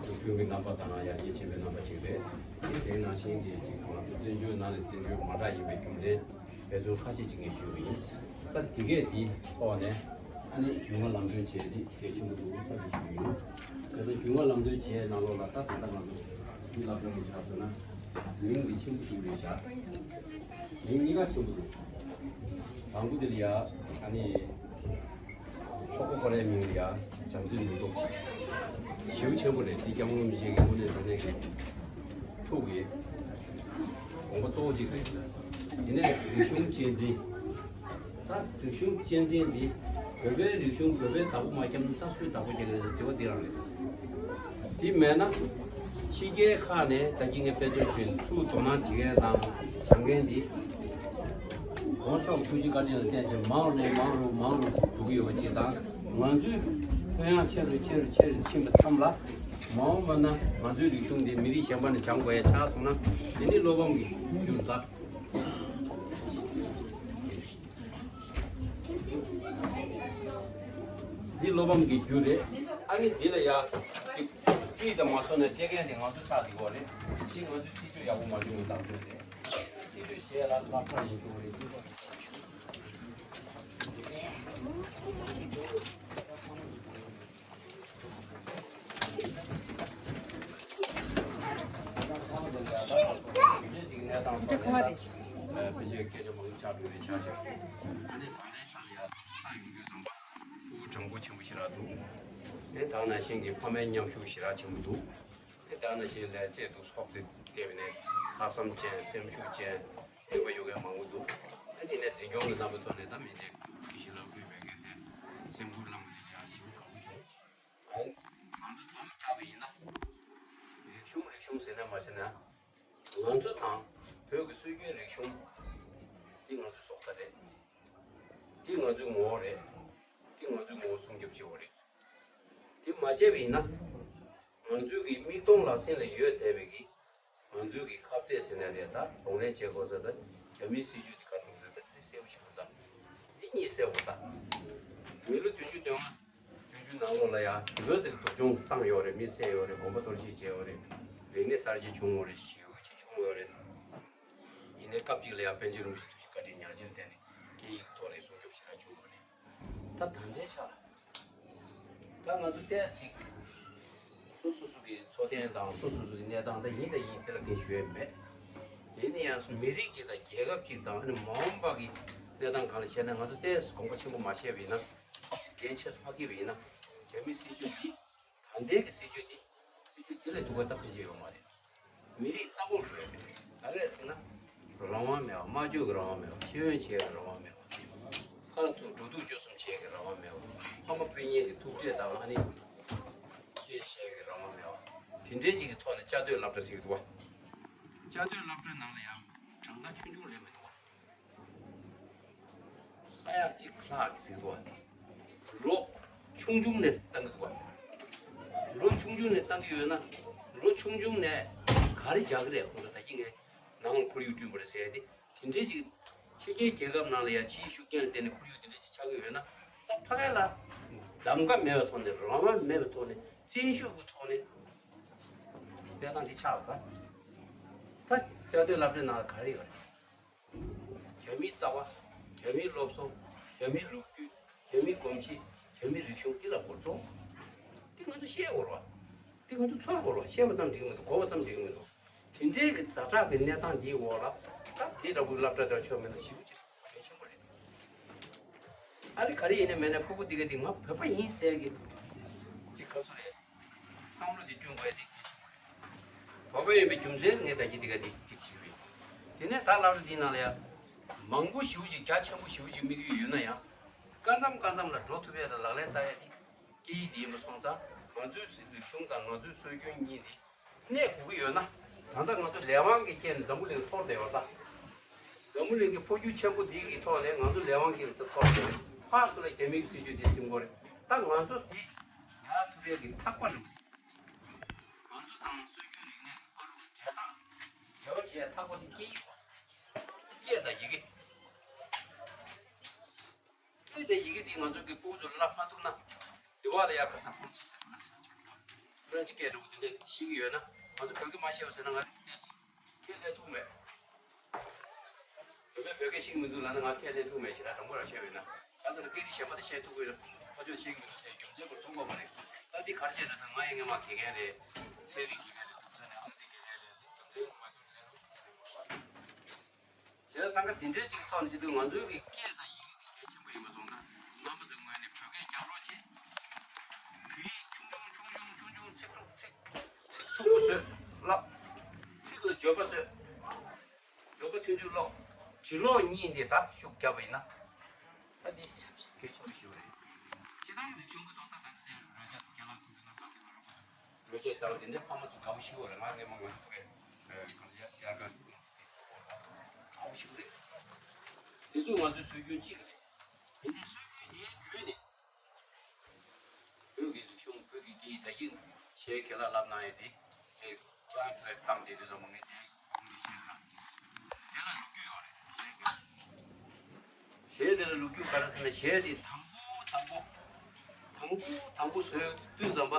འཛུགས་སྐྲུན་གྱི་རྣམ་པ་དང་ཡར་རྒྱས་ཕྱིན་པའི་རྣམ་པ་ཅིག་རེད། དེ་དེ་ནང་བཞིན་གྱི་ཅིག་ང་ཚོ་བཙན་བྱོལ་ནང་ནས་བཙན་བྱོལ་མ་དྲག་ཡིན་པའི་རྒྱུ་མཚན་དཔེ་མཚོན་ཁ་ཤས་ཅིག་ངས་ཞུ་གི་ཡིན། ད་དེ་གས་དེའི་ཐོག་ནས་ཨ་ནི་རྒྱུས་མངའ་ལམ་སྟོན་བྱས་ཏེ་གལ་ཆེན་པོ་འདུག་བསམ་གྱི་ཞུ་གི་ཡིན། གལ་སྲིད་རྒྱུས་མངའ་ལམ་སྟོན་བྱས་ནང་ལོགས་ལ་ད་ད་ལྟ་ང་ཚོ་འདི་སློབ་གྲྭ་འདི་ཆགས་ཚར་ན་མིང་འདི་ཆེན་པོ་ཞིག་རེད་བཞག་མིང་གཉིས་ཀ་ཆེན་པོ་འདུག་དང་པོ་དེ་ལ་ཡ་ཨ་ནི་ཆོག་པོ་ཁོ་རའི་མིང་ལ་ཡ་བྱམས་བརྩེའི་ལུང་སྟོང་། ཞེ་པོ་ཆེན་པོ་རེད། འདི་སྐྱབས་མགོན་རིན་པོ་ཆེ་གི་དངོས་གནས་དྲང་གནས་ཀྱི་ཐུགས་ཀྱི་དགོངས་པ་གཙོ་བོ་གཅིག་རེད། དེ་ནས་རིག་གཞུང་གཅེས་འཛིན། ད་རིག་གཞུང་གཅེས་འཛིན་འདི་བོད་པའི་རིག་གཞུང་བོད་པའི་བདག་པོ་མ་བརྒྱབ་ན་ད་སུས་བདག་པོ་རྒྱག་གི་རེད་ཟེར་དྲི་བ་འདི་རང་རེད། དེ་མེད་ན་ཕྱི་རྒྱལ་ཁག་ནས་ད་གིན་ངས་དཔེ་མཚོན་ཞུས་ཚུར་དོ་སྣང་བྱེད་མཁན་དང་བྱ་མཁན་འདི་གོང་ཞོགས་ཐུགས་རྗེ་བཀའ་དྲིན་ལ་བརྟེན་བྱས་མང་རུ་མང་རུ་མང་རུ་འགྲོ་གི་ཡོད་པ་ཅིག་དང་། ང་ཚོའི་ཕོན་ཡང་ཆེ་རུ་ཆེ་རུ་ཆེ་རུ་ཕྱིན་པའི་མཚམས་ལ། མ་འོངས་པ་ན་ང་ཚོའི་རིག་གཞུང་འདི་མི་རིགས་གཞན་པ་ནས་སྦྱང་དགོས་ཡ་ཆགས་སོང་ན། འདི་ནི་བློ་ཕམ་གྱི་རྒྱུ་རེད། འདི་བློ་ཕམ་གྱི་རྒྱུ་རེད། ཨ་ནི་འདི་ལ་ཡ་ཅིག་རྩིས་དང་མ་ཚོར་ནས་སྤྲད་མཁན་དེ་ང་ཚོ་ཆགས་འདི་གོ་རེད། འདི་ང་ཚོའི་རྩིས་སྤྲོད་ཡག་པོ་མ་བྱུང་བའི་བརྡ་སྤྲོད་རེད། རྩིས་སྤྲོད་བྱས་ལ་སློབ་གྲྭ་ཡིན་ཆོག་རེད། རྩིས་སྤྲོད། དེ་ག་རེད། བོད་ཆས་སྐད་ཆ་མང་པོ་ཆགས་འགྲོ་བའི་ཆ་ཤས། ཨ་ནི་ད་ལྟའི་ཆ་ལ་ཡ་ཐོབ་ས་ཡོང་རྒྱུ་བསམ་པ་ཕྲུ་གུ་གྲངས་འབོར་ཆེན་པོ་ཞེ་དྲག་འདུག་དེ་དག་ནང་བཞིན་གྱི་ཕ་མའི་མཉམ་ཞུགས་ཞེ་དྲག་ཆེན་པོ་འདུག་དེ་དག་ནང་བཞིན་ལས་བྱེད་འདུག་ཚོགས་སྡེ་བལྟས་པ་ནས་ལྷག་བསམ་ཅན་སེམས་ཤུགས་ཅན་འདོད་པ་ཡོད་མཁན་མང་པོ་འདུག་དེ་ནས་འཛིན་སྐྱོང་གི་རྣམ་པའི་ཐོག་ནས་ད་མི་འདི་དགེ་བཤེས་ལགས་སྐུལ་བའི་གི་དེ་སེམས་ཁུར་བླངས་པ་དེ་ཡང་ཞེ་པོ་དགའ་པོ་བྱུང་། ང་ཚོ་དོན་དག་བཞག་པ་ཡིན་ན། རིག་གཞུང་རིག་གཞུང་ཟེར་ན་མ་ཟེར་ན། ང་ཚོ་དང་བོད་ཀྱི་སྲོལ་རྒྱུན་རིག་གཞུང་། འདི་ང་ཚོའི་སྲོག་རྩ་རེད། འདི་ང་ཚོའི་ངོ་བོ་རེད། འདི་ང་ཚོའི་ངོ་བོ་སྲུང་སྐྱོབ་བྱེད་དགོས་རེད། འདི་མ་བྱས་པ་ཡིན་ན། ང་ཚོའི་གི་མིག་མཐོང་ལག་ཟིན་ལ་ཡོད་བསྡད་པའི་གི་ང་ཚོའི་གི་ཁ་གཏད་ཟེར་ན་རེད། ད་གདོང་ལེན་བྱེད་དགོས་ས་ད་རྒྱ་མིའི་སྲིད་ཇུས་འདི་ག་རེ་འདུག་ད་འདི་གསལ་པོ་ཞིག་འདུག་ད་འདི་གཉིས་གསལ་པོ་ད། མི་ལོ་བདུན་ཅུ་དོན་ལྔ་བདུན་ཅུ་ནང་ལོགས་ལ་ཡང་དེ་འདྲ་ཟིག་སྡུག་སྦྱོང་བཏང་ཡོད་རེད། མི་བསད་ཡོད་རེད། དགོན་པ་གཏོར་བཤིག་བྱས་ཡོད་རེད། རིག་གནས་གསར་བརྗེ་བྱུང་ཡོད་རེད། ཞེ་པོ་ཅིག་བྱུང་ཡོད་རེད། ཡིན་ནའི་སྐབས་གཅིག་ལ་ཡང་པཎ་ཆེན་རིན་པོ་ཆེ་ཐུགས་རྗེ་བཀའ་དྲིན་ཉག་གཅིག་ལ་བརྟེན་ནས་སྐད་ཡིག་ཐོག་ལ་སྲུང་སྐྱོབ་ཞེ་དྲག་བྱུང་ཡོད་རེད། ད་ད་ལྟའི་ཆ་ལ། ད་ང་ཚོ་ཏོག་ཙམ་སོ་སོ་སོ་གི་འཚོ་རྟེན་དང་སོ་སོ་སོ་གི་གནས་སྟངས་ད་ཡིན་ད་ཡིན་དེ་ལ་འགན་ཞུ་ཡས་མེད། ཡིན་ན་ཡང་མི་རིགས་གཅིག་དང་རྒྱལ་ཁབ་གཅིག་དང་ཨ་ནི་མ་འོངས་པ་གི་གནས་སྟངས་སྒང་ལ་བཤད་ན། ང་ཚོ་ཏོག་ཙམ་དགོངས་པ་ཆེན་པོ་མ་བཞེས་པ་ཡིན་ན། འགན་ཆེ་སུ་མ་འཁྱེར་བ་ཡིན་ན། རྒྱ་མིའི་སྲིད་ཇུས་འདི་ད་ལྟའི་གི་སྲིད་ཇུས་འདི་སྲིད་ཇུས་དེ་ལས་སྡུག་པ་ད་ཕལ་ཆེར་ཡོད་མ་རེད། མི་རིགས་རྩ་དགོངས་ཞུ་ཡས་མེད། ག་རེ་ཟེར་ན། རང་དབང་མེད་པ། སྨྲ་བརྗོད་ཀྱི་རང་དབང་མེད་པ། ཤེས་ཡོན་བྱེད་ཡས་ཀྱི་རང་དབང་མེད་པ། ཕར་ཚུར་འགྲོ་འདུག་སྤྱོད་གསུམ་བྱེད་ཡས་ཀྱི་རང་དབང་མེད་པ། ཕ་མ་སྤུན་ཉེ་གི་ཐུག་འཕྲད་དང་ཨ་ནི་སྐད་ཆ་བཤད་ཡས་ཀྱི་རང་དབང་མེད་པ། དེ་འདྲའི་ཅིག་གི་ཐོག་ནས་བཅའ་སྡོད་སློབ་གྲྭ་ཟེར་གྱི་འདུག་བ། བཅའ་སྡོད་སློབ་གྲྭ་ནང་ལ་ཡང་གྲངས་ཀ་ཆུང་ཆུང་རེད་མི་འདུག་བ། ས་ཡ་གཅིག་ལྷག་གི་ཟེར་འདུག་བ། ལོ་ཆུང་ཆུང་ནས་བཏང་གི་འདུག་བ། ལོ་ཆུང་ཆུང་ནས་བཏང་གི་ཡོད་ན། ལོ་ཆུང་ཆུང་ནས་ག་རེ་རྒྱག་གི་རེད། ཁོང་ཚོ་ད་གིན་ངས་ནང་ལ་ཁོར་ཡུག་བསྐྲུན་པ་རེད་ཟེར་ཏེ། དེ་འདྲའི་ཅིག་ཕྱི་རྒྱལ་རྒྱལ་ཁབ་ནང་ལ་ཡང་ཕྱིའི་ཤུགས་རྐྱེན་ལ་བརྟེན་ནས་ཁོར་ཡུག་དེ་འདྲ་ཅིག་ཆགས་ཀྱི་ཡོད་ན། ད་ཕ་གི་ལ་གདམ་ག་མེད་པའི་ཐོག་ནས། རང་དབང་མེད་པའི་ཐོག་ནས། བཙན་ཤུགས་ཀྱི་ཐོག་ནས་གནས་སྟངས་འདི་ཆགས་པ། ད་བཅའ་སྡོད་སློབ་གྲྭའི་ནང་ལ་ག་རེ་ཡོད་རེད། རྒྱ་མིའི་ལྟ་བ། རྒྱ་མིའི་སློབ་གསོ། རྒྱ་མིའི་ལོ་རྒྱུས། རྒྱ་མིའི་གོམས་གཤིས། རྒྱ་མིའི་རིག་གཞུང་འདི་ལ་འགོ་རྩོམ། འདི་ང་ཚོ་ཤེས་དགོས་རེད་བ། འདི་ང་ཚོ་ཚོར་དགོས་རེད་བ། ཤེས་པ་ཙམ་འགྲིག་གི་མི་འདུག་གོ་བ་ཙམ་འགྲིག་གི་མི་འདུག་དེ་འདྲའི་གི་ཛ་དྲག་གི་གནས་སྟངས་འདིའི་འོག་ལ་ད་དེ་འདྲ་བོའི་སློབ་གྲྭ་འདྲ་ཆོག་མེད་ན་ཞེ་པོ་ཅིག་གལ་ཆེན་པོ་རེད། ཨ་ལེ་ག་རེ་ཡིན་ནའི་མིན་ནའི་ཕྲུ་གུ་འདི་ག་འདི་ང་བོད་པ་ཡིན་ཟེར་གི་ཅིག་ག་ཚོད་རེད། བསམ་བློ་འདི་བསྐྱུང་དགོས་ཡ་འདི་གལ་ཆེན་པོ་རེད། བོད་པ་ཡིན་པའི་རྒྱུ་མཚན་ངས་ད་གིན་འདི་ག་འདི་གཅིག་ཞུས་པ་ཡིན། དེ་ནས་ད་སློབ་གྲྭ་འདིའི་ནང་ལ་ཡ་མང་པོ་ཞེ་པོ་ཅིག་རྒྱ་ཆེན་པོ་ཞེ་པོ་ཅིག་དམིགས་ཡུལ་ཡོད་ན་ཡང་། སྐར་མཚམས་སྐར་མཚམས་ལ་འགྲོ་ཐུབ་ཡ་དང་ལག་ལེན་བསྟར་ཡ་འདི་སྐད་ཡིག་འདི་ཡིན་པ་སོང་ཙང་། ང་ཚོའི་རིག་གཞུང་དང་ང་ཚོའི་སྲོལ་རྒྱུན་གཉིས་འདི་གནས་དགོས་ཀྱི་ཡོད་ན། ད་ལྟ་ང་ཚོ་ལས་དབང་གི་རྐྱེན་ནས་འཛམ་བུ་གླིང་འཐོར་བསྡད་ཡོད་ད། འཛམ་བུ་གླིང་གི་འཕོ་འགྱུར་ཆེན་པོ་འདི་གི་ཐོག་ནས་ང་ཚོ་ལས་དབང་གི་འཐོར་བསྡད་ཡོད། ཕར་ཚུར་ལ་རྒྱ་མིའི་སྲིད་ཇུས་འདི་ཟིན་དགོས་རེད། ད་ང་ཚོ་འདི་ཡར་ཐུབ་ཡས་ཀྱི་ཐག་པ་རེད། ང་ཚོ་དང་སྲོལ་རྒྱུན་རིག་གནས་ཀྱི་ཕ་རོལ་གྱི་འབྲེལ་ཐག་འབྲེལ་བ་བྱེད་ཡས་ཐག་པ་འདི་སྐད་ཡིག་རེད། སྐད་དང་ཡི་གེ། སྐད་དང་ཡི་གེ་འདི་ང་ཚོ་གི་ཕྲུ་གུ་ཚོ་ལ་བསླབ་མ་ཐུབ་ན། དེ་བ་ལ་ཡ་ཁ་སང་ཁོང་ཚོ་ཟེར་བ་ལ་ཟེར་ཆེན་པོ་ཧྥ་རན་སི་སྐད་འདྲ་བོ་དེ་འདྲ་ཤེས་ཀྱི་ཡོད་ན། ང་ཚོ་བོད་སྐད་མ་ཤེས་པ་ཟེར་ན་ང་ཁས་ལེན་ཐུབ་མེད། བོད་པས་བོད་སྐད་ཤེས་ཀྱི་མི་འདུག་ལབ་ན་ང་ཁས་ལེན་ཐུབ་མེད་ཞེ་དྲག་དྲང་པོ་རང་བཤད་པ་ཡིན་ན། ག་ཚོད་ལ་སྐད་རིགས་གཞན་པ་དེ་བཤད་ཐུབ་ཀྱི་ཡོད་ན། ཕར་ཕྱོགས་ཤེས་ཀྱི་མི་འདུག་ཟེར་རྒྱུ་མཚན་ཁོ་མཐོང་གི་མ་རེད། ད་འདི་ག་རེ་བྱས་ན་ཟེར་ན། ང་ཡང་སྔོན་མ་དགེ་རྒན་རེད། ཚན་རིག་དགེ་རྒན་རེད། དུམ་ཚན་ཨང་རྩིས་དགེ་རྒན་རེད། དུམ་ཚན་ངོ་མ་དུམ་ཚན་རེད། བྱས་ཙང་ཀ་དེ་འདྲའི་ཅིག་ཐོག་ནས་བྱེད་དུས་ང་ཚོའི་གི་སྐད་དང་ཡི་གེ་གི་གལ་ཆེན་པོ་ཡིན་པ་སོང་ན། རྣམ་པ་ཚོའི་ངོས་ནས་བོད་སྐད་རྒྱག་རོགས་བྱེད། བོད་ཡིག་ཆུང་ཆུང་ཆུང་ཆུང་ཆུང་ཆུང་ བརྗོད་པ་བཟོས། བརྗོད་པ་ཐུན་དྲུག་ཀློག་དྲི་ཀློག་གཉིས་འདི་ད་ཤུགས་རྒྱབ་པ་ཡིན་ན། ད་འདི་ཆབ་སྲིད་གལ་ཆེན་པོ་ཞིག་རེད། སྤྱི་བཏང་འདི་བྱུང་གི་དོན་དག་ད་འདི་རོལ་ཆ་རྒན་ལགས་ཁོང་ཚོ་ནང་ལ་རོལ་ཆ་ལྟ་བ་འདི་འདྲའི་ཕ་མ་ཚོ་དགའ་པོ་ཞིག་རེད། ང་རེད་མ་ང་ཚོ་རེད། གང་ཡ་ཡར་ག་དགའ་པོ་ཞིག་རེད། དེ་ཚོ་ང་ཚོའི་སྲོལ་རྒྱུན་གཅིག་རེད། དེ་ནས་སྲོལ་རྒྱུན་འདིའི་བརྒྱུད་ནས། བོད་ཀྱི་རིག་གཞུང་བོད་ཀྱི་སྐད་ཡིག་ད་གིན་གཞས་རྒན་ལགས་ལབ་གནང་ཡས་དེ། དེ་ཁྱེད་རང་ཚོས་བཏང་དེ་དུས་ཙམ་པ་ངས་དེ་ཁོང་གིས་བཤད་ཚར། དེ་ལ་ལོ་རྒྱུས་ཡོད་རེད། གཞས་དེ་ལ་ལོ་རྒྱུས་ག་རེ་ཟེར་ན། གཞས་དེ་དང་པོ་དང་པོ་དང་པོ་དང་པོ་བཟོས་དུས་ཙམ་པ།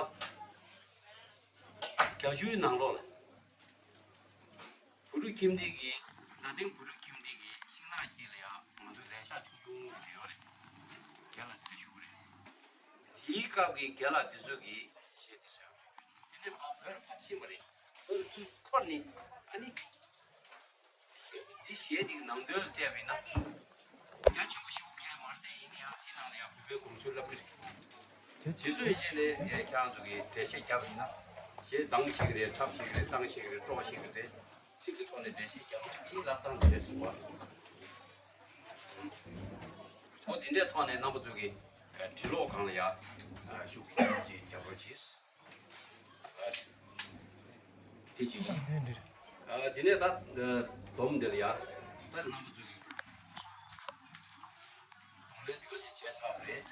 རྒྱ་ཆུའི་ནང་ལོགས་ལ། བུ་ཕྲུག་ཁྱིམ་སྡེ་གི། རྡ་སྟེང་བུ་ཕྲུག་ཁྱིམ་སྡེ་གི་ཤིང་ནགས་དཀྱིལ་ལ་ཡ་ང་ཚོ་ལས་ཤག་ཆུང་ཆུང་རེ་ཡོད་རེད། རྒན་ལགས་དེ་ཞུ་གི་རེད། དེའི་སྐབས་ཀྱི་རྒན་ལགས་དེ་ཚོ་གིས་གཞས་དེ་བཟོས་པ་རེད། དེ་ནས་ང་བོད་ལ་ཕར་ཕྱིན་པ་རེད། བོད་ལ་ཚུར་འཁོར་ནས་ཨ་ནི། འདི་གཞས་འདི་ནང་དོན་ལ་བལྟས་པ་ཡིན་ན། རྒྱ་ཆེན་པོ་ཞིག་གས་མ་རེད་དེ། ཡིན་ན་ཡང་དེའི་ནང་ལ་ཡང་བོད་པའི་གོམས་སྲོལ་བསླབ་ཀྱི་རེད། དེ་ཚོའི་རྗེས་ནས་ངས་ཁྱེད་རང་ཚོ་གི་འགྲེལ་བཤད་བརྒྱབ་པ་ཡིན་ན། གཞས་གདངས་ཤེས་ཀྱི་རེད། འཁྲབ་ཤེས་ཀྱི་རེད། བཏང་ཤེས་ཀྱི་རེད། དཀྲོག་ཤེས་ཀྱི་རེད། ཚིག་གི་ཐོག་ནས་འགྲེལ་བཤད་བརྒྱབ་ན་འདིའི་ལབ་སྟངས་འདི་རེད་ཟེར་བ། འོ་དེ་འདྲའི་ཐོག་ནས་རྣམ་པ་ཚོ་གི་དྲི་ཀློག་སྒང་ལ་ཡ་ཤུགས་ཆེན་པོ་ཅིག་རྒྱབ་རོགས་གྱིས། དེ་གཅིག་ཡིན། ཨ་དེ་ནས་ད་སྡོམ་འདི་ལ་ཡ། ད་རྣམ་པ་ཚོ་གི་གདོང་ལེན་འདི་ག་ཅིག་བྱས་ཚར་བ་རེད།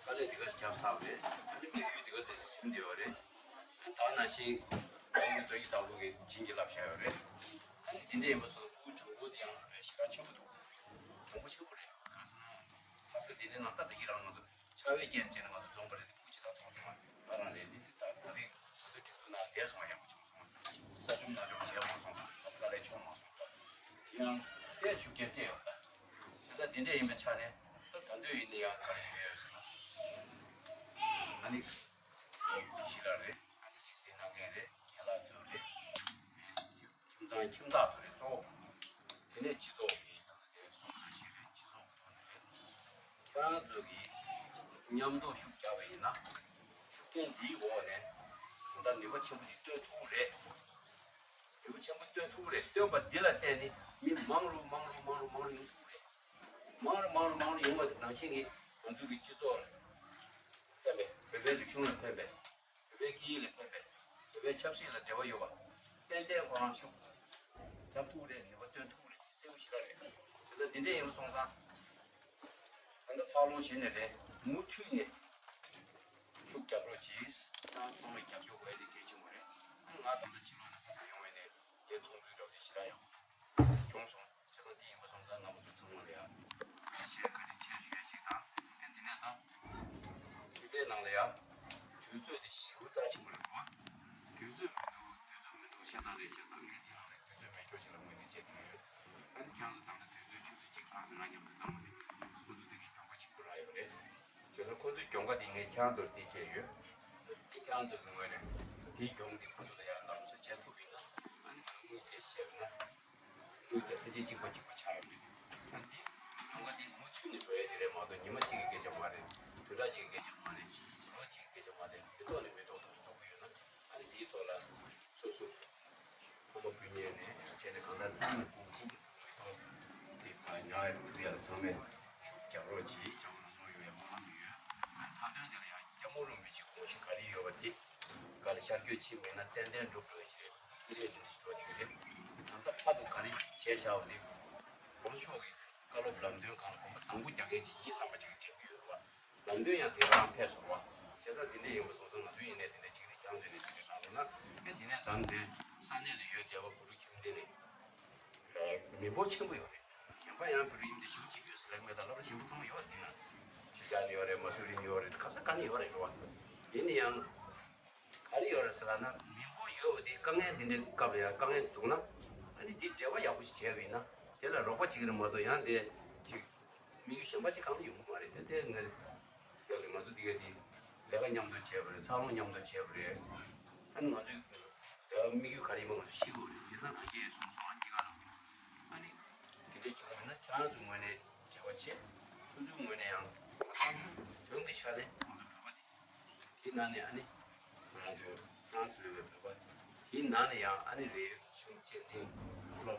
དཀའ་ལས་འདི་ག་ཅིག་བརྒྱབ་ཚར་བ་རེད། ཨ་ནི་དམིགས་ཡུལ་འདི་ག་ཅིག་ཟིན་བསྡད་ཡོད་རེད། ཨ་ནི་ད་ནང་བཞིན་ཨ་ནི་རྡོ་ཡི་བདག་པོ་གི་བྱིན་གྱིས་བརླབས་བཞག་ཡོད་རེད། ཨ་ནི་འདི་འདྲ་ཡིན་པ་སོགས་སྐུ་དྲང་པོ་འདི་ཡང་ཞེ་དྲག་ཆེན་པོ་འདུག་དྲང་པོ་ཆེན་པོ་རེད། གང་ཟེར་ན། ད་ལྟ་འདི་འདྲའི་ནང་ད་ལྟ་ཡི་རང་ང་ཚོ། ཆར་པའི་རྐྱེན་བྱས་ནས་ང་ཚོ་འཛོམས་པ་རེད་དེ། སྤུ་གུ་ཅིག་དང་མཐོང་བྱུང་བ་ང་རང་རེད། འདི་འདི་ད་ད་རེས་ང་ཚོའི་སྒྲིག་འཛུགས་ནང་བསྡད་སོང་བ་ཡག་པོ་བྱུང་སོང་བ། ས་བཅོམ་ནང་བཅོམ་བྱས་མ་སོང་། ད་དཀའ་ལས་བྱུང་མ་སོང་། ད་ཡང་དཔེ་ཤུགས་རྐྱེན་སྤྲད་ཡོད་ད། བྱས་ཙང་འདི་འདྲས་ཡིན་པའི་ཆ་ནས་ད་ད་འདོད་ཡིན་ནི་ཡང་ག་རེ་ཞུ་ཡ་ཡོད་ཟེར་ན། ཨ་ནི་ཁྱི་ལ་རེད། ཨ་ནི་སྲིད་ནང་མཁན་རེད། རྒན་ལགས་ཚོ་རེད། ཁྱིམ་ཚང་ཁྱིམ་བདག་ཚོ་རེད་གཙོ་བོ། དེ་ནས་སྤྱི་ཚོགས་ཀྱི་ད་ལྟ་དེ་སོང་ན་ཞིག་རེད། སྤྱི་ཚོགས་ཐོག་ནས་རེད། ཁྱེད་རང་ཚོ་གིས་མཉམ་དུ་ཤུགས་རྒྱག་པ་ཡིན་ན། ཤུགས་རྐྱེན་འདིའི་འོག་ནས་ད་ལྟ་ནུས་པ་ཆེན་པོ་ཞིག་སྟོན་ཐུབ་ཀྱི་རེད། ནུས་པ་ཆེན་པོ་སྟོན་ཐུབ་ཀྱི་རེད། སྟོན་པ་འདི་ལ་བརྟེན་ནས་མི་མང་རུ་མང་རུ་མང་རུ་མང་རུ་ཡོང་ཐུབ་ཀྱི་རེད། མང་རུ་མང་རུ་མང་རུ་ཡོང་བ་དེ་ནང་བཞིན་གྱི་ང་ཚོ་གི་སྤྱི་ཚོགས་ལ་ཕན་པའི་བོད་པའི་རིག་གཞུང་ལ་ཕན་པའི། བོད་པའི་སྐད་ཡིག་ལ་ཕན་པའི། བོད་པའི་ཆབ་སྲིད་ལ་འབྲེལ་བ་ཡོད་པ། ཏན་ཏན་ཁོ་རང་ཤུགས་རྒྱབ་ཐུབ་རེད། ནུས་པ་བཏོན་ཐུབ་རེད། གསལ་པོ་ཞེ་དྲག་རེད། དེ་ཚོ་འདི་འདྲས་ཡིན་པ་སོང་ཙང་། ད་ལྟ་འཚར་ལོངས་བྱེད་ནས་རེད། མུ་མཐུད་ནས་ཤུགས་རྒྱབ་རོགས་གྱིས། ད་ཚང་མས་རྒྱབ་སྐྱོར་དགོས་ཡ་དེ་གལ་ཆེན་པོ་རེད། ང་ད་ལྟ་ཕྱི་ལོགས་ནས་ཁ་པར་ཡོང་བ་ནས་དེ་མཐོང་ཚུལ་འདྲ་བོ་ཞེ་དྲག་ཡང་བྱུང་སོང་། བྱས་ཙང་འདི་ཡིན་པ་སོང་ཙང་རྣམ་པ་ཚོ་ཚང་མ་ལ་ཡ་བཀའ་དྲིན་ཆེ། བཀའ་དྲིན་ཆེ་ཞུ་ཡ་ཅིག་དང་། ཨེ་འདི་ནས་ད་ཕྱི་པའི་ནང་ལ་ཡ་དུས་ཚོད་དེ་ཞེ་པོ་རྩ་ཆེན་པོ་རེད་པ། དུས་ཚོད་མི་འདུག་དུས་ཚོད་མི་འདུག་བཤད་སྟངས་རེད། བཤད་སྟངས་ངས་འདི་ནང་ལ་དུས་ཚོད་མེད་ཁྱོད་ཅིག་ལ་ངོས་འཛིན་བྱེད་ཀྱི་ཡོད། ཨ་ནི་ཁྱེད་རང་ཚོ་ད་ལྟ་དུས་ཚོད་ཆུ་ཚོད་གཅིག་གང་ཟེར་ང་མཉམ་དུ་བཏང་བ་རེད། ཁོ་ཚོ་དེ་གའི་གྱོང་ཁ་ཆེན་པོ་རག་ཡོད་རེད། བྱས་ཙང་ཁོ་ཚོའི་གྱོང་ཁ་དེ་ངས་ཁྱེད་རང་ཚོར་རྩིས་སྤྲད་ཡོད། ཁྱེད་རང་ཚོ་གི་ངོས་ནས་དེའི་གྱོང་དེ་ཁོ་ཚོ་ལ་ཡང་ལམ་སང་འཇལ་ཐུབ་པ་ཡིན་ན། ཨ་ནི་ང་དངུལ་དེ་བཤད་པ་ན། དངུལ་དེ་ཕལ་ཆེར་གཅིག་པ་གཅིག་པ་ཆགས་ཡོད་རེད། ཨ་འདི་གྱོང་ཁ་འདི་མུ་མཐུད་ནས་འགྲོ་ཡ་ཅིག་རེད་མ་གཏོགས་ཉི་མ་གཅིག་གི་སྐད་ཆ་མ་རེད། བདུན་ཕྲག་གཅིག་གི་སྐད་ཆ་མ་རེད། ལོ་གཅིག་གི་སྐད་ཆ་མ་རེད། མི་ཐོག་ནས་མི་ཐོག་ཏུ་འགྲོ་གི་ཡོད་ན། ཨ་ནི་འདིའི་ཐོག་ལ་སོ་སོ་ཕོ་མོ་སྤུན་ཉེ་ནས་བྱས་ནས་གང་ལྟར་ཕུགས་ནས་ཕུགས་ཕུགས་ཀྱི་ཐོག་དེ་ཉར་ཐུབ་ཡ་ལ་ཚང་མས་ཤུགས་རྒྱབ་རོགས་གྱིས། ཅང་མ་ནོར་ཡོང་ཡ་མང་མང་མི་ཡོད། ཨ་ནི་མཐའ་དོན་དེ་ལ་ཡང་སྐྱབས་མགོན་རིན་པོ་ཆེའི་དགོངས་གཞི་ག་རེ་ཡོད་པ་དེ་ག་ལ་ཤར་བསྐྱོད་ཕྱིན་མེད་ན་ཏན་ཏན་འགྲུབ་འགྲོ་ཡ་ཞིག་རེད། འདི་འདྲ་ཞིག་འགྲོ་གི་རེད། ད་ལྟ་ཕར་དུ་ག་རེ་བྱས་བཞག་པ་དེ་གོང་ས་མཆོག་གི་བཀའ་སློབ་ལམ་སྟོན་སྒང་ལ་གོམ་པ་དང་པོ་རྒྱག་མཁན་ཅིག་ཡིན་བསམ་པ་ཅིག་དྲན་གྱི་ཡོད་རེད་བ། ལམ་སྟོན་ཡང་དེ་རང་ཕེབས་སོང་བ། བྱས་ཙང་འདི་འདྲ་ཡིན་པ་སོང་ཙང་ང་ཚོ་ཡིན་ནའི་འདི་འདྲ་ཅིག་རེད། ཁྱེད་ཚོ་ཡིན་ནའི་འདི་འདྲ་གནང་རོགས་གནང་། ཨེ་འདི་ནས་ད་འདི་ས་གནས་ལ་ཡོད་བསྡད་པ་བུ་ཕྲུག་ཁྱིམ་སྡེ་ནས་མི་འབོར་ཆེན་པོ་ཡོད་རེད། གཞན་པ་ཡང་བུ་ཕྲུག་ཁྱིམ་སྡེ་ཞེ་པོ་གཅིག་གྱུར་ཟེར་ལབ་མེད། ད་སློབ་གྲྭ་ཞེ་པོ་ཚང་མ་ཡོད་རེད། འདི་ན་ཆུ་བྱ་ནས་ཡོད་རེད། མ་སུ་རི་ནས་ཡོད་རེད། ག་ས་ག་ནས་ཡོད་རེད་བ། ཡིན་ན་ཡང་། ག་རེ་ཡོད་རེད་ཟེར་ལབ་ན། མི་འབོར་ཡོད་པ་དེ་དཀའ་ངལ་དེ་འདྲའི་སྐབས་ལ་ཡང་དཀའ་ངལ་འདུག་ན། ཨ་ནི་དེ་འབྲེལ་བ་ཡག་པོ་ཞིག་བྱས་པ་ཡིན་ན། དེ་ལ་རོགས་པ་བྱེད་ཀྱི་རེད་མ་གཏོགས་ཡང་དེ་ཅིག་དམིགས་ཡུལ་གཞན་པ་ཅིག་གང་ལ་ཡོང་གི་མ་རེད། དེ་དེ་ངས་ཡོད་རེད། ང་ཚོ་འདི་ག་དེ་ལས་ཀ་མཉམ་དུ་བྱས་པ་རེད། འཚར་ལོངས་མཉམ་དུ་བྱས་པ་རེད། ཨ་ནི་ང་ཚོའི་དེ་དམིགས་ཡུལ་ག་རེ་ཡིན་པ་ང་ཚོ་ཤེས་དགོས་རེད། དེ་ད་ང་རྒྱལ་སོང་སོང་ང་གཉིས་ཀ་ལ། ཨ་ནི་དེ་འདྲའི་བྱུང་ཡོད་ན་ཁྱེད་རང་ཚོའི་ངོས་ནས་འབྲེལ་བ་བྱེད། སོ་སོའི་ངོས་ནས་ཡང་དོན་གྱི་ཆ་ནས་ང་ཚོ་བོད་པ་དེ། དེ་ནང་ནས་ཨ་ནི་ང་ཚོ་ཧྥ་རན་སི་ལུས་པའི་བོད་པ་ དེའི་ནང་ནས་ཡང་ཨ་ནི་རེ་ཆུང་གཅེས་འཛིན་ལོ།